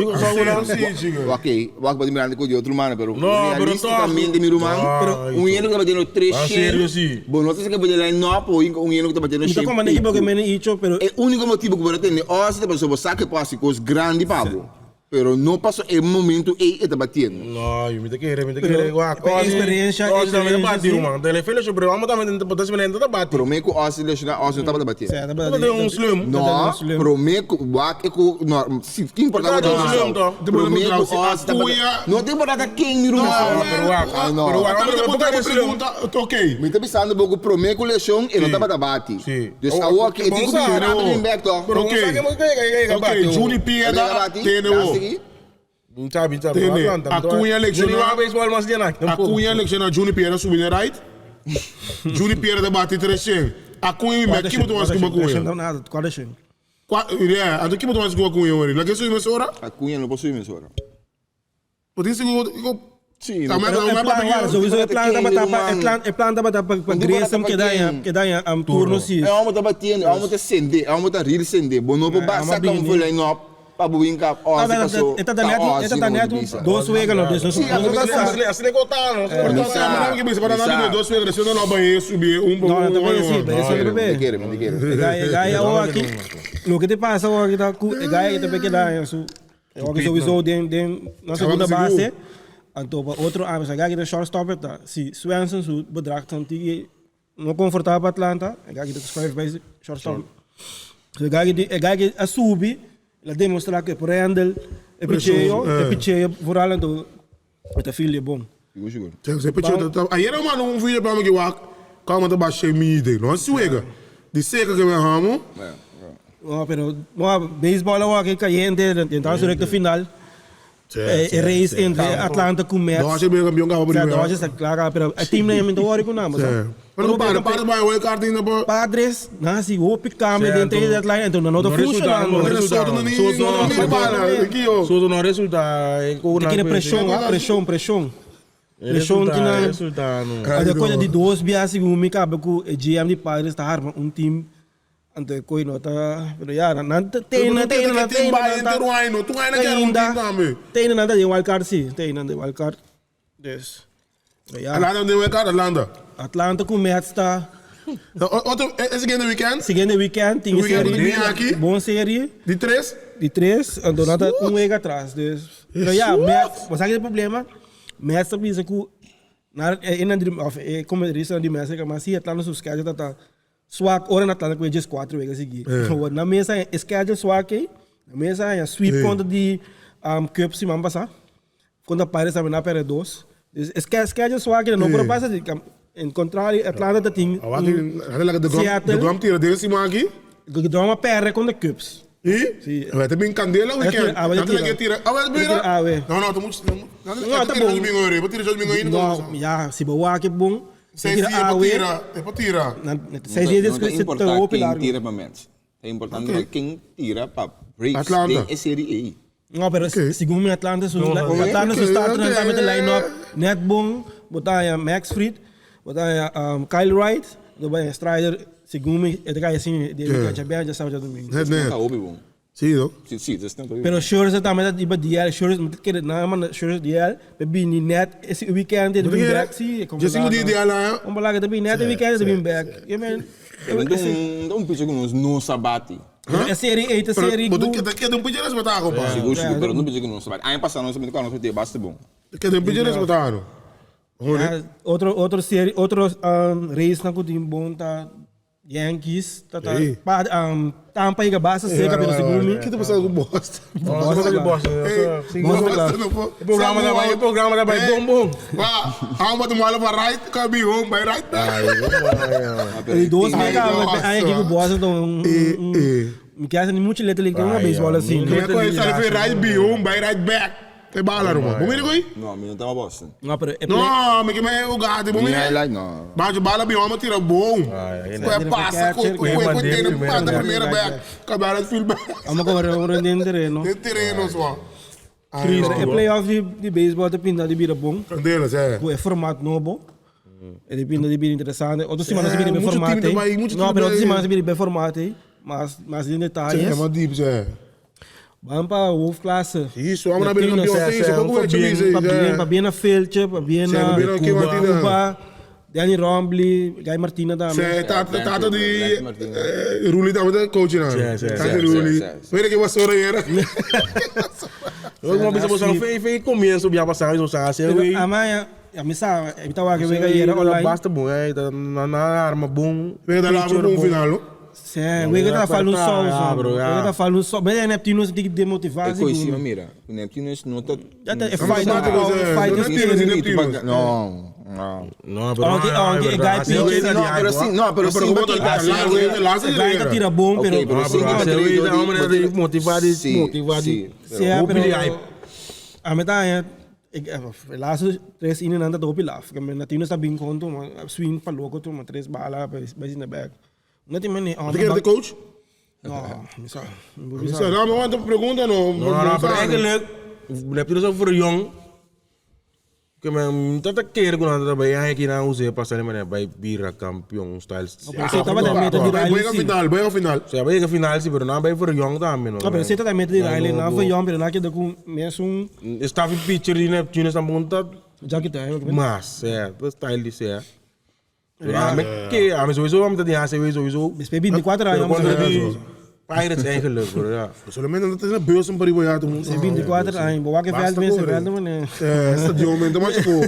Sim, chico. Ok, wak ba di mirando com de outro mano, pero No, pero realisticamente mi irmão, Pero- um ano que tá batendo três Ah, sério, sim. Bom, não sei se que pode lá no apo, um ano que tá batendo Então como nem porque men icho, pero É o único motivo que você tem, ó, se pessoa sabe que passa com os grandes pavo. Pero não passou é momento e tá batendo. No, je moet keren, je moet Pero- keren. Wak, pero experiência- Oh, também experiência, bate, sim. man. Dele fez sobre, vamos também tentar se melhor bate. Prometo ó, se lesionar, ó, se não tava batendo. Certo, Mas tem um slim. No, prometo, wak é com, no, se quem importa Mas tem um slim, toch? Prometo, ó, se tá Cunha- batendo. Não tem importa quem, meu irmão. pero wak, Ah, não. pero wak. Agora eu vou botar uma Slim. pergunta, ok. Me tá pensando pouco prometo lesão e não tava bate. Sim. Dus Oh, a walk, bom e tem que sabe, mirar oh. bem back, toch? Pero ok. Ok, Juni Pieda, Bate, TNO. Sabi, sabi. Tende, Atlanta. Acuña Ni lesioná. wak baseball mas di anak. Acuña lesioná, Juni Pierre a subi na right. Juni Pierre ta bati 300. Acuña mi mek, kibo ta wans ku Acuña? Cuatro Qua, yeah, anto kibo ta wans ku Acuña wori? Laga subi mesora? Acuña no por subi mesora. Bo tin sigur ku Sí, Ta no. me Pero me e plan, papia wala, sowieso e plan tabata pa e plan e plan tabata pa pa Gresham keda en keda en um, turno si. E homber ta batiendo, e homber ta sende, e homber ta real sende. Bo no por ba hom a saca un bini. full line up pa bo win kap Ah, Ozzy pero paso e tata ta net e Ozzy tata no net bo bisa. dos wega no, dus nos Sí, nos a ta mí sa. Así así le cortaron. Pero Mi ta sa, sa, mi bisa para mi nada sa. dos wega, recién no ba subi un No, no, ta bem assim, bem assim, Mi bem. kere, mi kere. E gai e gai awo aki loke te pasa awo aki ta ku e gai ta keda en su e aki sowieso den den na segunda base. Anto pa otro aña, sa gai ta shortstop ta. Si Swenson su bedrag tan tigi no confortabel pa Atlanta, e gai ta schuif bij shortstop. So e gai di e gai a subi, la demostra que por handle e picheo, e picheo vooral anto e ta feel bon. Sigur, sigur. Se pecho ta ayer eu mando um vídeo para me que wak, calma ta baixei mide, não se wega. De seca que me ramo. Ja, ja. No, pero no, baseball awo aki caliente, entrando su recta final. E race entre Atlanta com Mets. Dodgers bem campeão gaba O sea, primeiro. Dodgers está claro, pero e team nem me worry com nada, É. Pero para, para vai o card ainda pa. Padres, nasi, hopi cambio dentro da deadline, então não está No resulta, funcionando. no Não resulta. solta nem Soto no nem resulta. bala, aqui ó. Soto no resulta. Tem que pressão, ah, pressão, pressão. Pressão que na Resulta, no. A coisa de dois bias segundo me cabe com o GM de Padres tá arma um time ante coi não tá, pero ya, não tem, não tem, não tem, Tem vai ter um ano, tu ainda quer um time também. Tem nada de wildcard sim, tem nada de wildcard. Dus. Pero ya, Atlanta não é card Atlanta. Atlanta com Mets tá. Outro esse game weekend, Seguinte weekend tem Weekend série. bem aqui. Bom série. de três. De três, então nada um week atrás. Dus, pero ja, Mets, mas sabe que problema? Mets tá pensando que na in de of como er is die mensen maar zie Atlanta zo schedule dat dat zwak ora na Atlanta com just quatro weken seguir. So na mesa é schedule zwak hè. Na mesa é sweep contra die um Cups se man passa. Contra Pirates também na perde dois. Dus schedule zwak hè, não por passa de em contrário Atlanta tá tem Aqui, olha de grom, Seattle. de grom tira dele cima aqui. Drama perde contra Cubs. E? Sim. Vai ter bem candela weekend. Ah, vai Não tira. tem que tira. Ah, vai Vai tira, ah, vai. Não, não, tô muito. Não, Não, tá tira bom. domingo aí, vou tirar domingo aí. Não, ja, se boa que bom. Seis dias Ah, pra tira, é pra tirar. Seis dias Não que ta você tá importa open quem largo. tira pa Mets. Ta importante pa quem tira pa Braves. Atlanta. Den e Serie A. Não, pero segundo me Atlanta, su Atlanta su Ok, starter ok. também de line-up. Net bom, botar ya Max Fried, botar ya Kyle Wright, botar ya Strider, segundo me, é que assim, de que já bem já sabe já domingo. Net, Tá net. hopi bom. Sim, não? Si, si, dat is net hopi. Pero Scherzer também tá iba DL, Scherzer moet querer não, mano, Scherzer DL, bebi ni net esse weekend ele bem back, sim, Já cinco dias de lá, Vamos lá, que também net weekend ele bem back. You man. Pero um piso que nós não sabati. É série, é série. Mas tu quer quer um pedido espetáculo, pá. Sigur, sigur, pero não piso que não sabati. Ano passado nós sabemos que nós temos bastante bom. Quer um pedido espetáculo. Ja, outro outro série, outro um, race na kuting bom tá Yankees, tá tá Ei. pa um, Tampa iga basta seca pero segundo me. Que tu passando com bosta? Boston, Boston. Ei, Bosta, não pô. O programa da vai, o programa da vai bom bom. Vá, alma do malo para right, cabe home by right. E dois Ai, mega nossa. aí aqui o Boston um E, e. me quer nem muito letra ali tem uma baseball assim. Como é que eu sabe right be home by right back. Te bala, Roma. Bom, mira coi. Não, não tava Boston. Não, pero é play, Não, me que me o gado, bom, Minha mira. highlight, não. Mas bala be home tira bom. Ah, Foi passa com Catcher, com com primeiro, tem pata primeira primeiro back. Acabaram de feel back. Vamos agora o terreno. Tem terreno só. É playoff de de baseball tá pinta de vira bom. Candela, é. É formato novo. É pinta de vira interessante. Outra semana se vira bem muito formato. time também, muito Não, time pero outra também. semana se vira bem formato, mas mas em É detalhes. uma deep, é. Vamos para a hoofdklasse. Isso, vamos na beira campeão, isso, como é que diz? Fabiana Feltje, Fabiana Fabiana Cuba, Martina. Cuba, Danny Rombly, Guy Martina também. Cê, tata, tata de Black Martina. Ruli tava de coach, né? Sim, sim, Tata sim, Ruli. sim, sim. Mira que vassoura era. Eu vou pensar você fez fez começo já passar isso sabe Pero eu a mãe, a missa, eu estava aqui ver era online. Basta bom, é, na na arma bom. Mira da lá pro bom final, não? Sim, we gaan falando só, Ah, bro, we ja. gaan falando só. Mas é Neptunus tem que demotivar, É coisa, mira. O Neptunus não tá. Já tá, é Vamos fight, bater com você. fight, Não é spirit. Neptunus. Não, não. Não, pero Aunque- aunque Guy Pitcher- Não, pero sim, não, pero Pero sim, como tá lá, lá, lá, Guy tá tira bom, Ok, pero pero sim, Ah, que pero três, ah, dois, homem, motivado, Sim, motivado. sim. Sim, Hopi pero de hype. Ami ta haña e laatste tres iningnan ta hopi laf. Latino ta bin kon tuma swing pa loko tuma tres bala pa bai sinta bek. No tin mane. Bo ta kere ta coach? No, mi sa. Mi sa. No, mi wanta pregunta no. No, no, pero eigenlijk Neptuno sa for jong. Ke men ta ta kere ku nan ta bai aña aki nan us'é pa sali manera bai bira kampion style. No, pero si tabata meta di Bai Riley yega si. final, bai yega final. Si a bai yega final si, pero nan bai for jong tambe no. No, pero si tabata meta di Riley, nan for jong pero nan keda ku mesun. Staff i pitcher di Neptunes tampoco ta Jackie ta. Mas, e, style di sea. Pero ami ke, ami sowieso ami ta den ACW sowieso. Despues 24 aña. Pero contra di Pirates eigenlijk, bro, ja. Solamente no ta na beurs pa riba ya tu. Despues 24 aña, bo wak e veld mes, e veld mane. Eh, stadion men ta mas ko.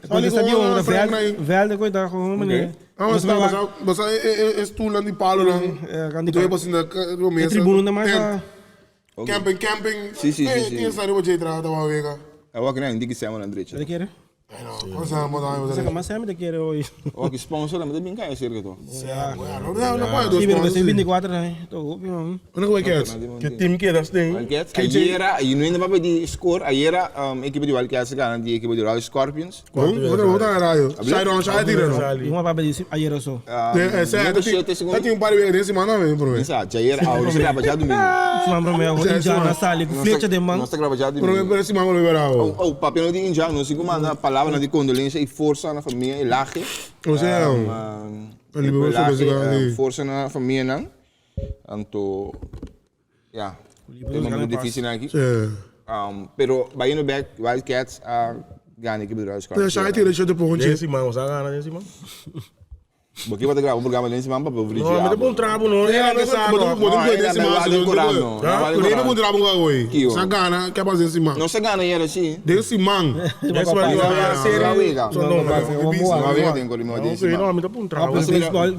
Cuando stadion, e veld, veld ko ta gewoon mane. Ah, mas ta, basa e e stoelnan di palo nan. Eh, Doe pas in de mesa. E tribune mas. Camping, camping. Si, si, si, si. Tin sta riba dje tra ta wak wega. Awor ki nan diki sema nan drecha. Te kere? Cosa Mas sema te kere hoy. Oki sponsor tambe ta bin kaya cerca to. Sí, pero besei 24 aña. To hopi man. Unda ku Wildcats? Ke team keda sting? Wildcats ayera, y no hende papia di score, ayera ekipo di Wildcats a gana di ekipo di Royal Scorpions. Bon, ota ota rayo. Sai don, sai tira no. Y un papia di ayera so. Ta tin un par di wega den simana tambe prome. Misa, djayer awe, nos ta graba djadumingu. Siman prome awe, Injan a sali ku flecha den man. Nos ta graba djadumingu. Prome pero siman prome awe. Oh, oh, papia no di Injan, nos tin ku manda palabranan di kondolensia i forsa na famia Elage. Osea, Elage, forsa na famianan. Anto, ya, e momento dificil aki. Pero bayendo bek, Wildcats a gana ekipo di Royal Scorpions. Pero shai tira shot de ponche. Den siman, nos a gana den siman. Bo ke bo ta graba un programa den siman pa bo No, mi ta pon trapo no. Bo ta pon den siman. Bo ta pon trapo no hoy. Nos a gana, ke pasa den siman? Nos a gana yera si. Den siman. Den siman di wak serie. No, mi ta pon trapo.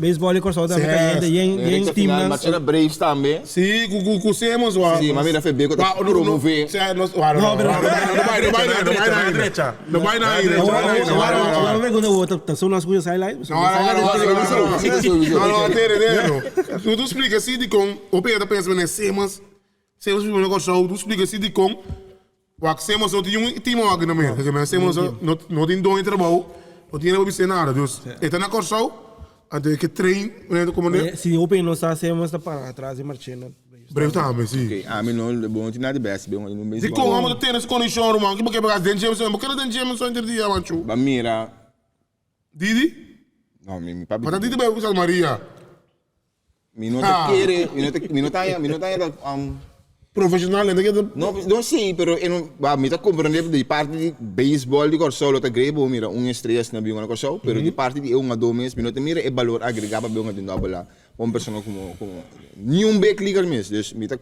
Baseball di Kòrsou tambe kayente yen yen teamnan. Marchena Braves tambe. Si, ku ku Simmons wa. Si, ma mira Febe ku ta promove. No bai no bai no bai na drecha. No bai na aire. Awor mi pregunta bo, ta solo nos skucha sideline? No, no, no, no, tere, tere, no. Tu tu splika si dikon, hopi hende ta pensa mene Simmons, Simmons biba na Kòrsou, tu splika si dikon, wak Simmons no tin un team wak na Merka, ke men Simmons no no tin don di trabou, no tin hende pa bis'é nada, dus e ta na Kòrsou, anto e ke train, komo ne. Si hopi hende no sa Simmons ta para atras di Marchena. Brave tambe, si. Ok, ami no, bo no tin nada di best, bo no Di kon amo ta tene su kondishon, ruman? Ki bo ke paga den Jameson? Bo keda den Jameson henter dia, manchu. Ba mira. Didi? No, mi, mi papi. Mata Didi bai ku Maria. Mi no ta kere, mi no ta, mi no ta haña, mi no ta haña ta, Profesional, enta keda. No, no si, pero e no, ba, mi ta komprende di parti di beisbòl di Kòrsou lo ta great bo mira un estrella asina bin na Kòrsou, pero di parti di e hungadó mes mi no ta mira e balor agregá pa bin hunga den dòbel A. Un persona como como ni un big leaguer mes dus mi ta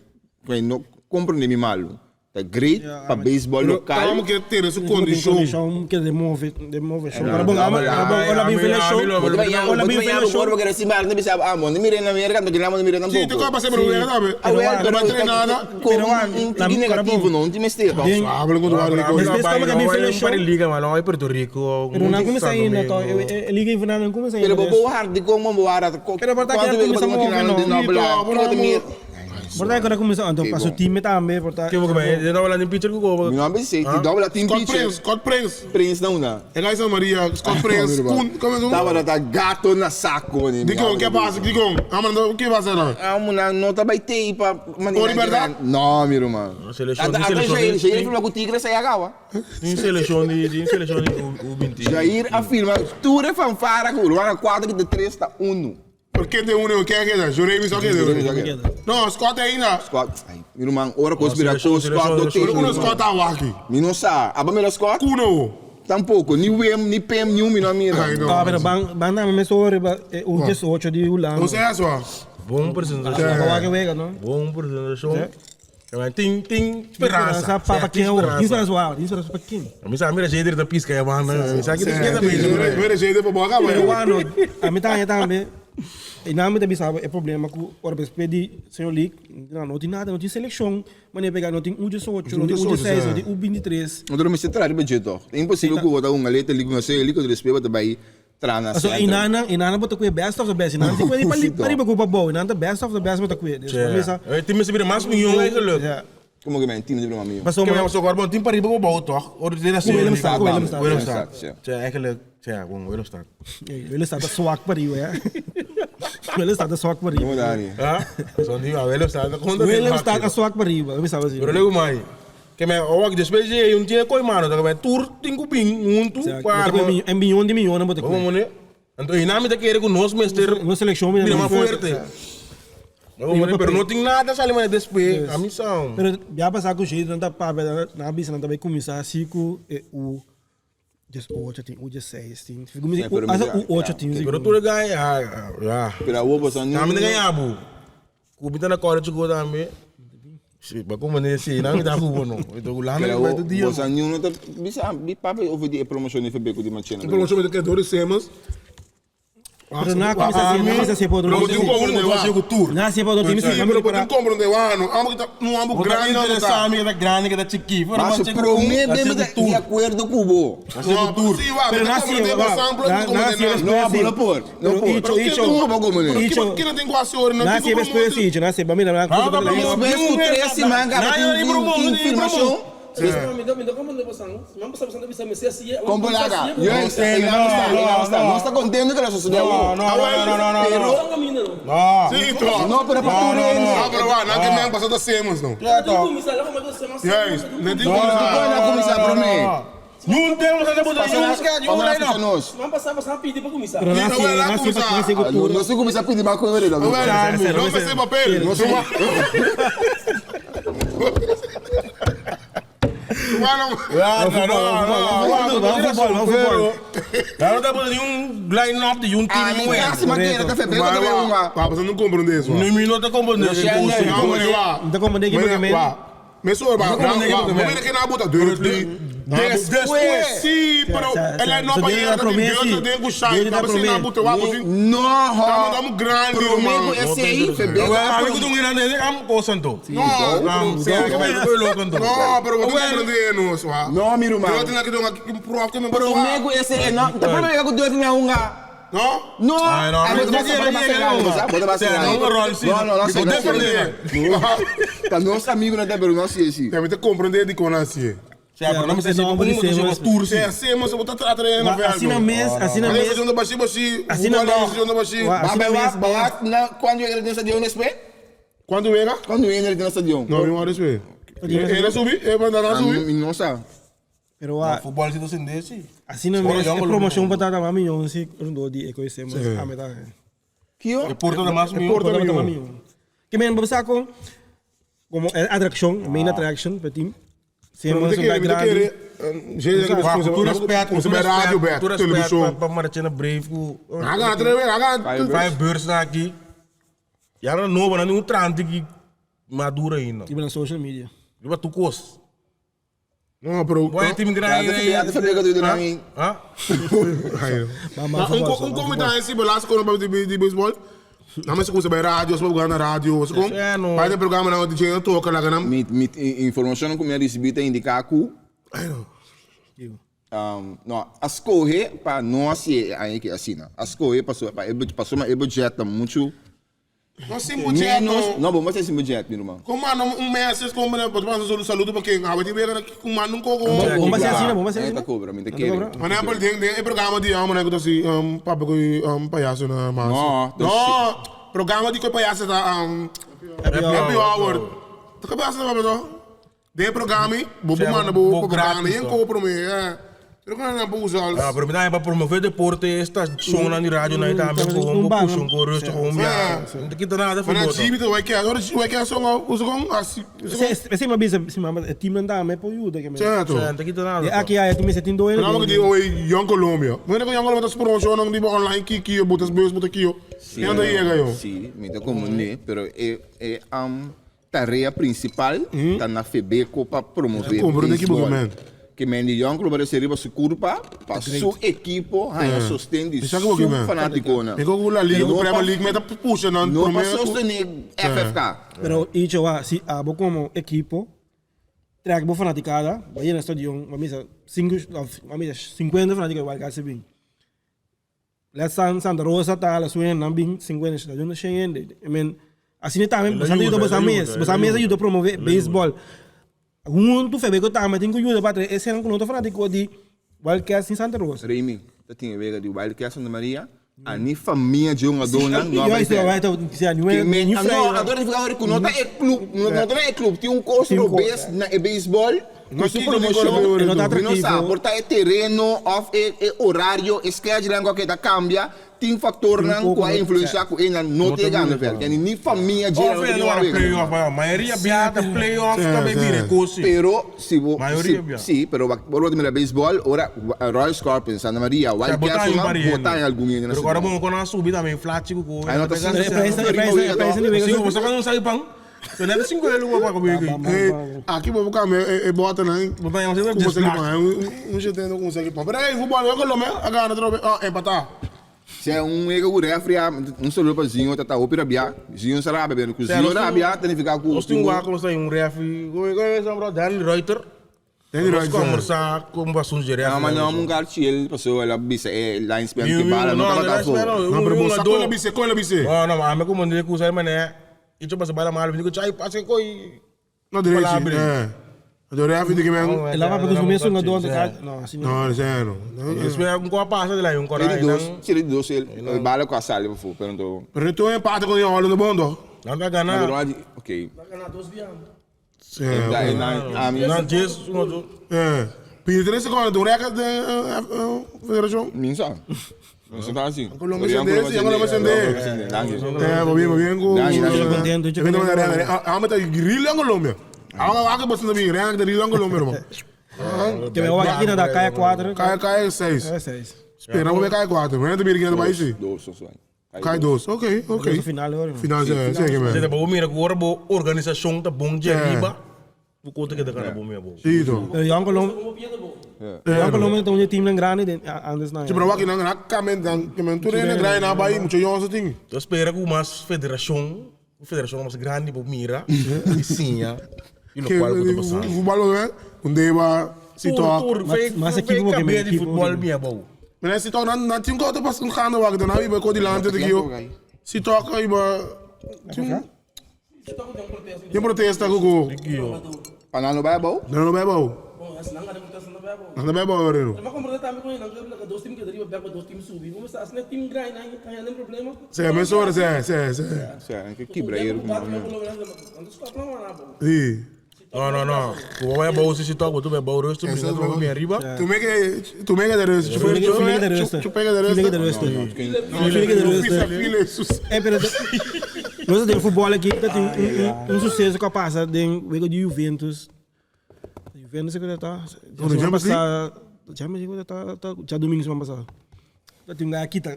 mi no comprende mi malu ta great pa baseball Pero local amo ke tene su condicion. Condicion ke de move de move show. Pero bon amo ora bin fele show. Bo ta baña bo ta baña bo cuerpo kere simba no bisa ah bo no mira na America anto kila bo no mira Si te tampoco. koe pasa pero wega tambe. Ah wel No pero bai train nada. Como un tiki negativo no un ti mester toch. Suave lo ku tu wari ko. Despues como ke bin fele show. Pari liga man no Puerto Rico. Pero nan cuminsa ainda to e liga invernal nan cuminsa ainda. Pero bo bo hard di con bo hard Pero por ta cuanto kera wega cuminsa bo move tin no. na dobla Por ta Por ta kera cuminsa anto pa su team tambe por ta. Ke bo ke den dobla tin pitcher ku ko. Mi no a bisa di dobla tin Scott pitcher. Prince, Scott Prince. Prince na una. E guy Santa Maria, Scott Prince, Koen, como es? Tabata ta gato na saco ni. Dikon, ke pasa? Dikon? Amo no, ke pasa na? Amo na no ta bai tei pa manera. Ori berdad? No, mi ruman. Seleccion, Ata ata seleccion. Jair, Jair firma ku Tigres ay agawa. Tin seleccion di, tin seleccion di U20. Jair a firma tur e fanfara ku Uruguay 4 kita 3 ta 1. Por ken den uno ken a keda? Juremi so a keda. Juremi so a keda. No, Scott ainda. Scott, ay, mi ruman, ora kos bira kos, Scott no Ora kuno Scott a waki. Mi no sa. Aba mira Scott? Kuno. Tampoco, ni Wim, ni Pim, ni un mi no a mira. Ay, no. Ah, pero ban ban dame mes ora riba e un 18 di Hulanda. O sea, so. Bon presentacion. Aba wak e wega, no? Bon presentacion. Tin tin speransa. Pa pa ken awor? Tin speransa awor? Tin speransa pa ken? Mi sa mira Jader ta piska e banda. Mi sa ki ta keda bezig. Mira Jader pa bo acaba. Pero wano, ami ta haña tambe, e nan mi ta bisa bo e problema ku ora despues di Señor League, no tin nada, no tin selekshon manera pega, no tin U diesocho, no tin U dieseis, no tin U bintitres. Anto mester traha riba dje tog. Ta imposibel ku bo ta hunga Little League, hunga Señor League, despues bo ta bai Traha na Pasobra center. inannan, inannan bo ta kue best of the best. Inannan tin kue di pa riba ku pa bou. Inannan ta best of the best bo ta kue. Dus pa misa. E tin mester bira mas miyon eigenlijk. Ja. Como que men, team di broma mio. Pasobra Ke men so bon team pariba bo bou toch? Ora di na Willemstad, Willemstad. Willemstad. Sí. Ja, eigenlijk, ja, gewoon Willemstad. Willemstad ta swak pariba, ja. Willemstad ta swak pariba. Como Dani. Ha? So ni wa Willemstad. Willemstad ta swak pariba, mi sabi Pero lego mai. Ke men owak después je un tie koi mano, dat men tour tin ku bin huntu pa arma. En biyon di miyonan bo ta Como mone? Anto e nami ta kere ku nos mester Nos seleccion mira mira mas fuerte. Pero no tin nada sali mane despues. A mi sa. Pero ya pasa ku jeito nan ta papia nan a bisa nan ta bai kuminsá si ku e U 18 tin U 16 tin. Asa U 8 tin Pero tur e gai ya ya. Pero awor boso a Nami ta gaña bo. Ku mi ta na college ku tambe. Si ba ku mane si nami ta ku bo no. Ito Hulanda Pero ku bai tur dia. boso a niun no ta bisa bi papia over di e promocion di FB ku di Machena. E promocion mester keda dor di Simmons. Pero na kuminsá si na kuminsá si por otro Pero tin komprende wa. Na si por otro team Sí, pero tin komprende wa no. Amo kita no amo grandi no no ta. Mi kita grandi kita chiki. Mas o prome bem de acordo com bo. Sí, wa. Pero na si komprende wa. ba samplo Na tin na si komprende No, bo no por. No por. Icho icho. Pero bo como ne. Icho. Kina tin quase ora Na si después icho na si ba mira na Después ku tres siman gaba tin informacion. Como laga. Juist, en no está, no está. No está contento que la sociedad. No, no, no, no, no. Pero No. Sí, to. no, pero pa tu rende. Ah, pero wa, na que men pasa ta Simmons no. Juist, net tin No, na começar prome. Ñun tema sa buta ñun ska ñun Pasa line na up. nos. Pero na si na si na si No, no se começar a pedir mais coisa, não. No me sé papel. No Bueno, Ja, no, no, no. Vamos fútbol, vamos fútbol. Daar no ta un line up di un team Ah, nuevo. casi manera café, pero também uma. Papa, você não compreende isso. Nu mi no ta comprende. No, meneer, wa. Não compreende que porque men. Me so ba, Não compreende que porque wa. men. Me que na buta dirty. Después. Sí, pero ela não pa ir da dentro de shine, tá você na buta wa, você No, tá mandando grande, Prometo mano. esse aí, FB. Ami ku tong ina ne am ko santo. No, No, no, pero você compreende no, wa. No, mi irmão. Eu tenho que dar um prof que me Prometo esse aí, não. Tá prometo que eu tenho uma. No? No, Ah, no, Ah, no, bota no, mais no, grande, no, bota mais no, grande. no, no, No, no, no, no, no, Tá nosso amigo na pero não sei se. Tem que compreender de como assim. Ja, pero não me sei se Não, um não, tour Se assim, mas você tá tratando na Assim na mesa, assim na Mas mesa. você baixi baixi, Assim na mesa. Mas vai lá, quando eu entrei no stadion después? Quando era? Quando eu entrei no stadion? Não, eu não sei. Ele subi, ele mandou subir. Não sabe. Pero wa Futebol se sem desse. assim na mesa, promoção para dar uma milhão se rondo di ecossistema a meta. Que E Porto da mais Porto da milhão. Que men basta com como atraction, main attraction para team. Pero Sempre me quer, me quer. Cultura Como rádio, cultura televisão. Pa Martina Brave ku. Haga treve, haga. Vai birds na aqui. Já não novo, não um trante que madura ainda. Tipo na social media. Riba tu cos. Não, pero Boy time grande. Ja, dat is de naam. Ha? Um comentário em cima lá, se quando de de beisebol. Não, mas se bij rádio, se na rádio, se como. Vai ter programa na DJ toca lá, não. Mi mi informação que me recebi tem indicar que um, no, a escorrer para nós aí que assim, a escorrer passou para passou uma budget muito Não sem budget. Menos, não, bom, mas é sem budget, meu irmão. Como mano, um mês como né, pode passar saludo para quem, ah, vai ter que com mano um coco. Vamos ser assim, vamos ser assim. Tá cobra, me tá querendo. Mas não, tem tem programa de amo né, que assim, um papo com um palhaço na massa. Não, não, programa de com palhaço tá um happy hour. Tá que palhaço tá não? De programa, bobo mano, bobo programa, nem compro me, é. Pero que não vou usar. Ah, pero me dá para promover deporte, esta som na rádio na também com um puxo com rosto com um ya. Não te quita nada Mas futebol. time vai que agora vai que só usa com assim. Se uma bisa, se uma team não dá, mas pode ajuda que Certo. Não te quita nada. Aqui aí tu me sentindo doendo. Não, que digo, oi, Young Colombia. Mas não Young Colombia tá promoção não online que que botas beus bota aqui, ó. Sim, Anda aí, ganhou. Sim, me dá como né, pero é é um tarefa principal tá na FEBECO para promover. Compreende que bom, Que men di Young Club seria su curva para su equipo haya sostén de su fanático. Me go la liga, Premier League, me tá puxa não. No para sostener FFK. Pero icho wa si abo como equipo track bo fanaticada, vai no stadion, vamos a 5 vamos a 50 fanáticos vai casi bem. La San Santa Rosa tá la suena nambing 50 stadion cheio I mean, assim também, você ajuda você mês, você mês ajuda a promover beisebol. Huntu Febeko tambe tin ku yuda pa trae esenan ku no ta fanatiko di Wildcats ni Santa Rosa. Remy ta tin e wega di Wildcats Santa Maria, a ni famia dje hungadónan no a bai vèlda. Ke men a no, anto nifiká ora ku no ta e klup, no ta na e klup, tin un kos robes na e beisbòl ku su promoshon, mi no sa, por ta e tereno òf e orario, e schedule-nan ku a keda kambia, Tin factornan cu a influencia cu e nan no ta yegando veld. Yani ni famia dje nan no ta bin wak wega. Mayoria bia ta playoff ta bay bira e cos si. Pero si bo si pero wak ora bo ta mira baseball ora Royal Scorpions, Santa Maria, Wild Cats nan bota en algun hende na Pero ora bo con a subi tambe flachi cu cu. Ay no ta si. Si bo sa cu no sabi pan. So net cinco elu bo pa comi aki. Aki bo por cambia e boternan cu bo sali pan. Un setenta cu un sali pan. Pero ey futbol yo Colombia a gana atrobe oh empata. Si hay un wega cu refri a un saludo pa Zinho ta ta hopi rabia. Zinho sa rabia pero cu Zinho rabia ta nifica cu Nos tin wak nos ta un refri como e sa bro Danny Reuter. Danny Nos Reuter. conversa con asunto di refri. No ma no un garchiel paso el a bisa e linesman cu bala no tabata afo. No pero bo sa con el a bisa con el a bisa. No no ami como di cu sa manera Icho pasa bala malo, mi dico chay pasa koi. No derechi, eh. Do refi di que men. El a papia cu su mes hungador de ca. No, así no. No, esei no. Despues un ko pasa de la un Seri dos, seri dos el bala cu a sali pafo, pero anto. Pero tu empate con Holland bon toch? Nan ta gana. Pero nan ok. Nan gana dos bia. Sí. Nan djes un otro. Eh. Pidi tres secondo, tu record de federacion? Minsa. Minsa ta así. Colombia sende, sí, Colombia sende. Eh, bo bien, bo bien cu. Danki, danki. Contento, yo contento. Ah, me ta grill en Colombia. Ah, ah, que basta mi record de grill en Colombia, hermano. Que me voy aquí na da calle 4. Calle, calle 6. Calle 6. Espera, voy a calle 4. Ven, te mira que no país. Dos, dos, Kai dos, ok, ok. Dos final hoor. Final, sí, sí, que me. Bo mira ku ora bo organisashon ta bon dje riba, bo konta keda gana bo mira bo. Sí, to. Pero Jong Colombia, Jong Colombia ta un teamnan grandi den antes na. Sí, pero wak nan na kamen dan, ke men tur hende grandi na bai, mucho yong sa tin. Yo spera ku mas federashon, un federashon mas grandi bo mira i siña i lokual ku ta pasando. Futbal bo un deba si tok. Mas ekipo bo ke men di futbol mi abou. Mira si tok nan nan tin ku ta pas un gana wak nan iba ko dilante de kio. Si tok iba tin tin protesta ku ku. Pa nan no bai abou? Nan no bai abou. Nan ta bai abou herero. Se mesora se se se. Se ke kibra hier ku nan. Si. No, no, no. Ku bo bai abou si si tok, bo tu bai abou rustig, bringa trobe mi ariba. Tu me ke, tu me ke de rustig. Fili ke de rustig. Chupe ke de rustig. Fili ke de rustig. Fili ke de rustig. Eh, pero nos den futbol aki ta tin un suceso ku a pasa den wega di Juventus. Juventus ku ta Champions League? Champions League ku ta djadumingu siman pasa. Ta tin un guy a kita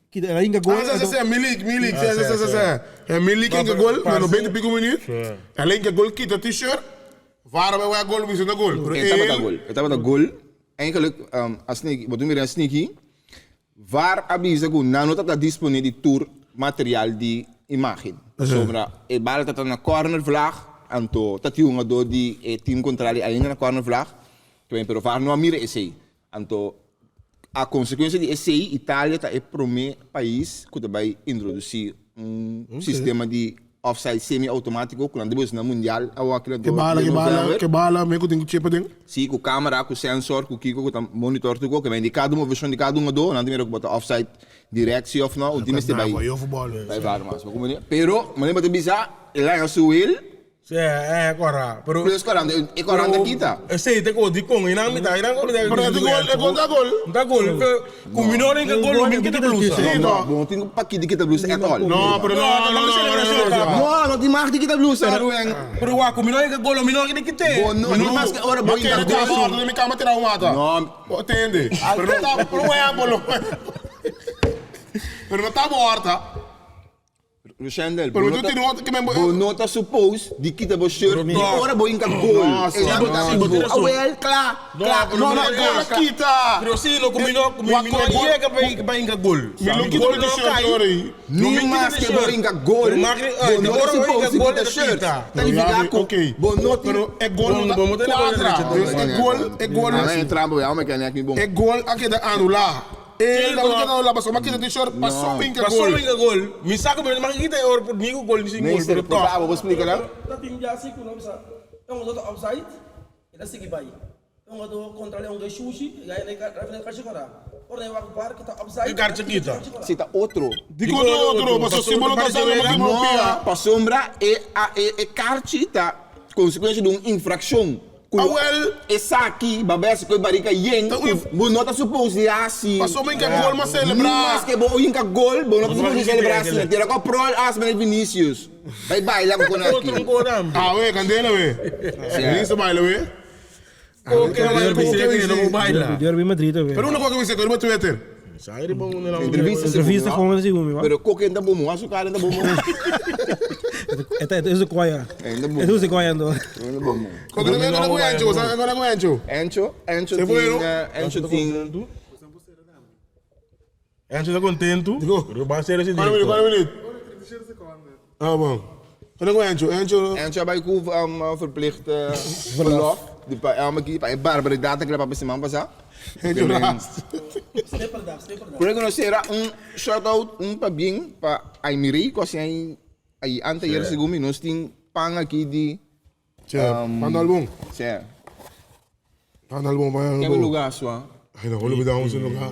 kita el a hinka gol. Ah, sí, sí, sí, Milik, Milik, sí, sí, sí, sí. E Milik hinka gol na 90 y pico minuut. El a hinka gol, kita t-shirt. VAR a bai wak gol, bisa no gol. Pero E tabata gol, e tabata gol. Eigenlijk, a sneaky, bo ta mira a sneaky. VAR a bisa ku nan no tabata dispone di tur material di imagen. Pasobra e bala tabata na corner vlag, anto ta tin hungadó di e team contrario ainda na corner vlag. Pero VAR no a mira esei. Anto, a konsekuensia di esei, Italia ta e promé pais ku ta bai introdusí un sistema di offside semi-outomátiko ku nan ta usa na mundial awor aki na Ke bala, ke bala, ke bala, me ku tin ku chepa den. Sí, ku kamera, ku sensor, ku kiko ku ta monitor tur kos, ke di kada moveshon di kada hungadó, nan ta mira ku bo ta offside dirèkt sí òf nò, un tin mester bai bai VAR mas. Bo komprendé? Pero, manera bo ta bisa, el a haña su wil. Sí, eh, kora. Pero Plus koranta, e koranta kita. Esei ta ko di kon, inan mitad, inan ko Pero e gol, e gol ta gol. Ta gol. Ku mi no rinka gol, mi kita blusa. Sí, no. Bo no tin pa kita kita blusa at all. No, pero no, no, no, no, no. No, no tin mag di kita blusa, Rubén. Pero wak, ku mi no rinka gol, mi no kita kite. Bo no, ni mas ke ora bo hinka gol. Mi mi kama tira un mata. No. Bo tende. Pero no ta, pero wea bolo. Pero no ta bo horta. Rushendel, Pero bo tu no ta, tin otro ke men bo bo no ta suppose di kita bo shirt di ora bo hinka gol. No, E no, bo ta no. bo. Ah, wel, kla, kla. No, No, no, E gol a kla. kita. Pero si no, ku mi no, ku mi no yega pa pa hinka gol. Mi lo kita bo t-shirt ora ei. Ni maske bo hinka gol, bo no ta suppose di kita shirt. Ta nifica ku bo no tin. Pero e gol no ta cuadra. Dus e gol, e gol. Ana e trampa, bo me kende aki bon. E gol a keda anula. E la única no la pasó, ma kita t-shirt pasó pinka gol. Pasó pinka gol. Mi sa ku mi no kita e ora por ni ku gol ni sin gol, Meester, pero tòg. por bo splika nan? Ta tin ya si ku no bisa. E hungadó ta offside, e ta sigui bai. E hungadó kontra e hunga e shushi, e gaya na e ref na e karchi kòrá. Ora e wak bar ku ta offside, E karchi kita. Si ta otro. Dikon ta otro? Pasobra si bo no ta sa lo bo pia. No, pasobra e e karchi ta konsekuensia di un infrakshon. Ku Awel. Esaki babes ku e barika yen Ta ku bo no ta supos di hasi. Pasobra bo inka gol mas selebrá. Ni maske bo inka gol bo no ta supos di selebrá asina. Tira ku prol as mene Vinicius. Bai baila ku kon aki. Awe kandela we. Vinicius ta baila we. Derby Madrid we. Pero una koke mi seka riba Twitter. Entrevista Entrevista con segun mi. Pero koke ta bomo, asu kare ta bomo. Eta eta usa koya. Eta usa koya ando. Koke ta koya ku Encho, sa koya ku Encho. Encho, Encho tin, Encho tin. Encho ta contento. Pero ban ser ese Cuánto minuut, cuánto minuut? Ah, bon. Cuánto ku Encho? Encho. Encho a bai ku um, verplicht verlof. Di pa elma ki, pa e barbaridad ku papia siman pasá. Encho ras. Por ku nos sera un shout out, un pabien pa Aymiri, ku hasi ai ai anteayer segun mi nos tin pan aki di Che, pan album. Che. Pan album, pan album. Kebe lugar sua? Ay, no, olvidamos un lugar.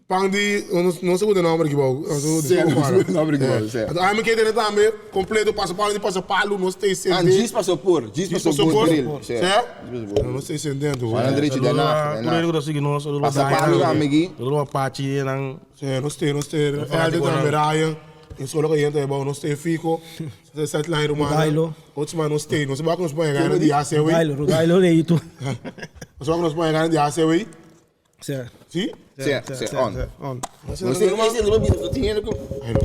Pan di, no sé cuál nombre que bau. Sí, no sé cuál nombre que bau, sí. Ah, me quedé también completo paso palo di paso palo, no estoy Ah, Gis pasó por, Gis pasó por drill. Sí. Sí? No estoy entendiendo. Juan Andrés de na, de na. Pasa palo también aquí. Saludos a Pachi, nan. Sí, no estoy, no estoy. Elder también, Ryan. En solo que gente bau, no estoy fijo. Sideline rumana. Rudailo. Otro no stay. No se va con nos pone gana di AC wey. Rudailo, Rudailo de itu. No se va con nos pone gana di AC wey. Sí. Sí? Sí, sí, on. On. No sé, ese no bisa, tiene ku. Ay no.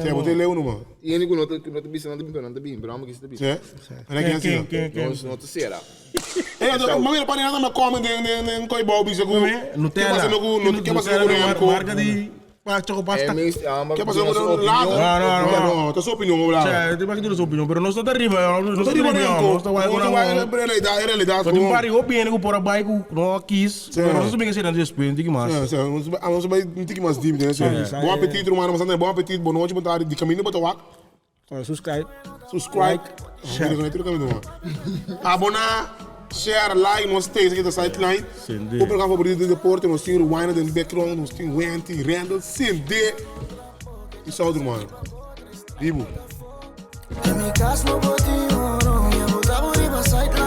Sí, bote leu numa. Tiene ku no te no te bisa, no te bisa, no te bisa, pero amo que se te bisa. Sí. Ana que así. No, no te será. Eh, no, mami, pa nada me come den den den koi bau bisa ku. Nutella. Ke pasa no ku, no ke pasa no ku Remco? Marca di pa choco pasta. Ke pasa no ku No, no, no. No, ta su opinión, bla. Che, te imagino su opinión, pero no está arriba, no No está ta riba arriba, Remco. no está guay No con ta guay la en realidad, en realidad. Pero tin pari hopi hende ku por a bai ku no a kis, pero no se que será después, tiki mas. Sí, sí, vamos a un tiki mas deep, né? Bom apetito, mano, mas bom apetito, boa noite, boa tarde, de caminho para wak. Subscribe. Subscribe. Share. Abona, share, like, nos steeds aqui da sideline. Sende. O programa favorito de deporte, nos tem Rewind in the background, nos tem Wendy, Randall, Sende. E saúde, mano. Vivo. En mi casa no botín oro, mi abuta por riba sideline.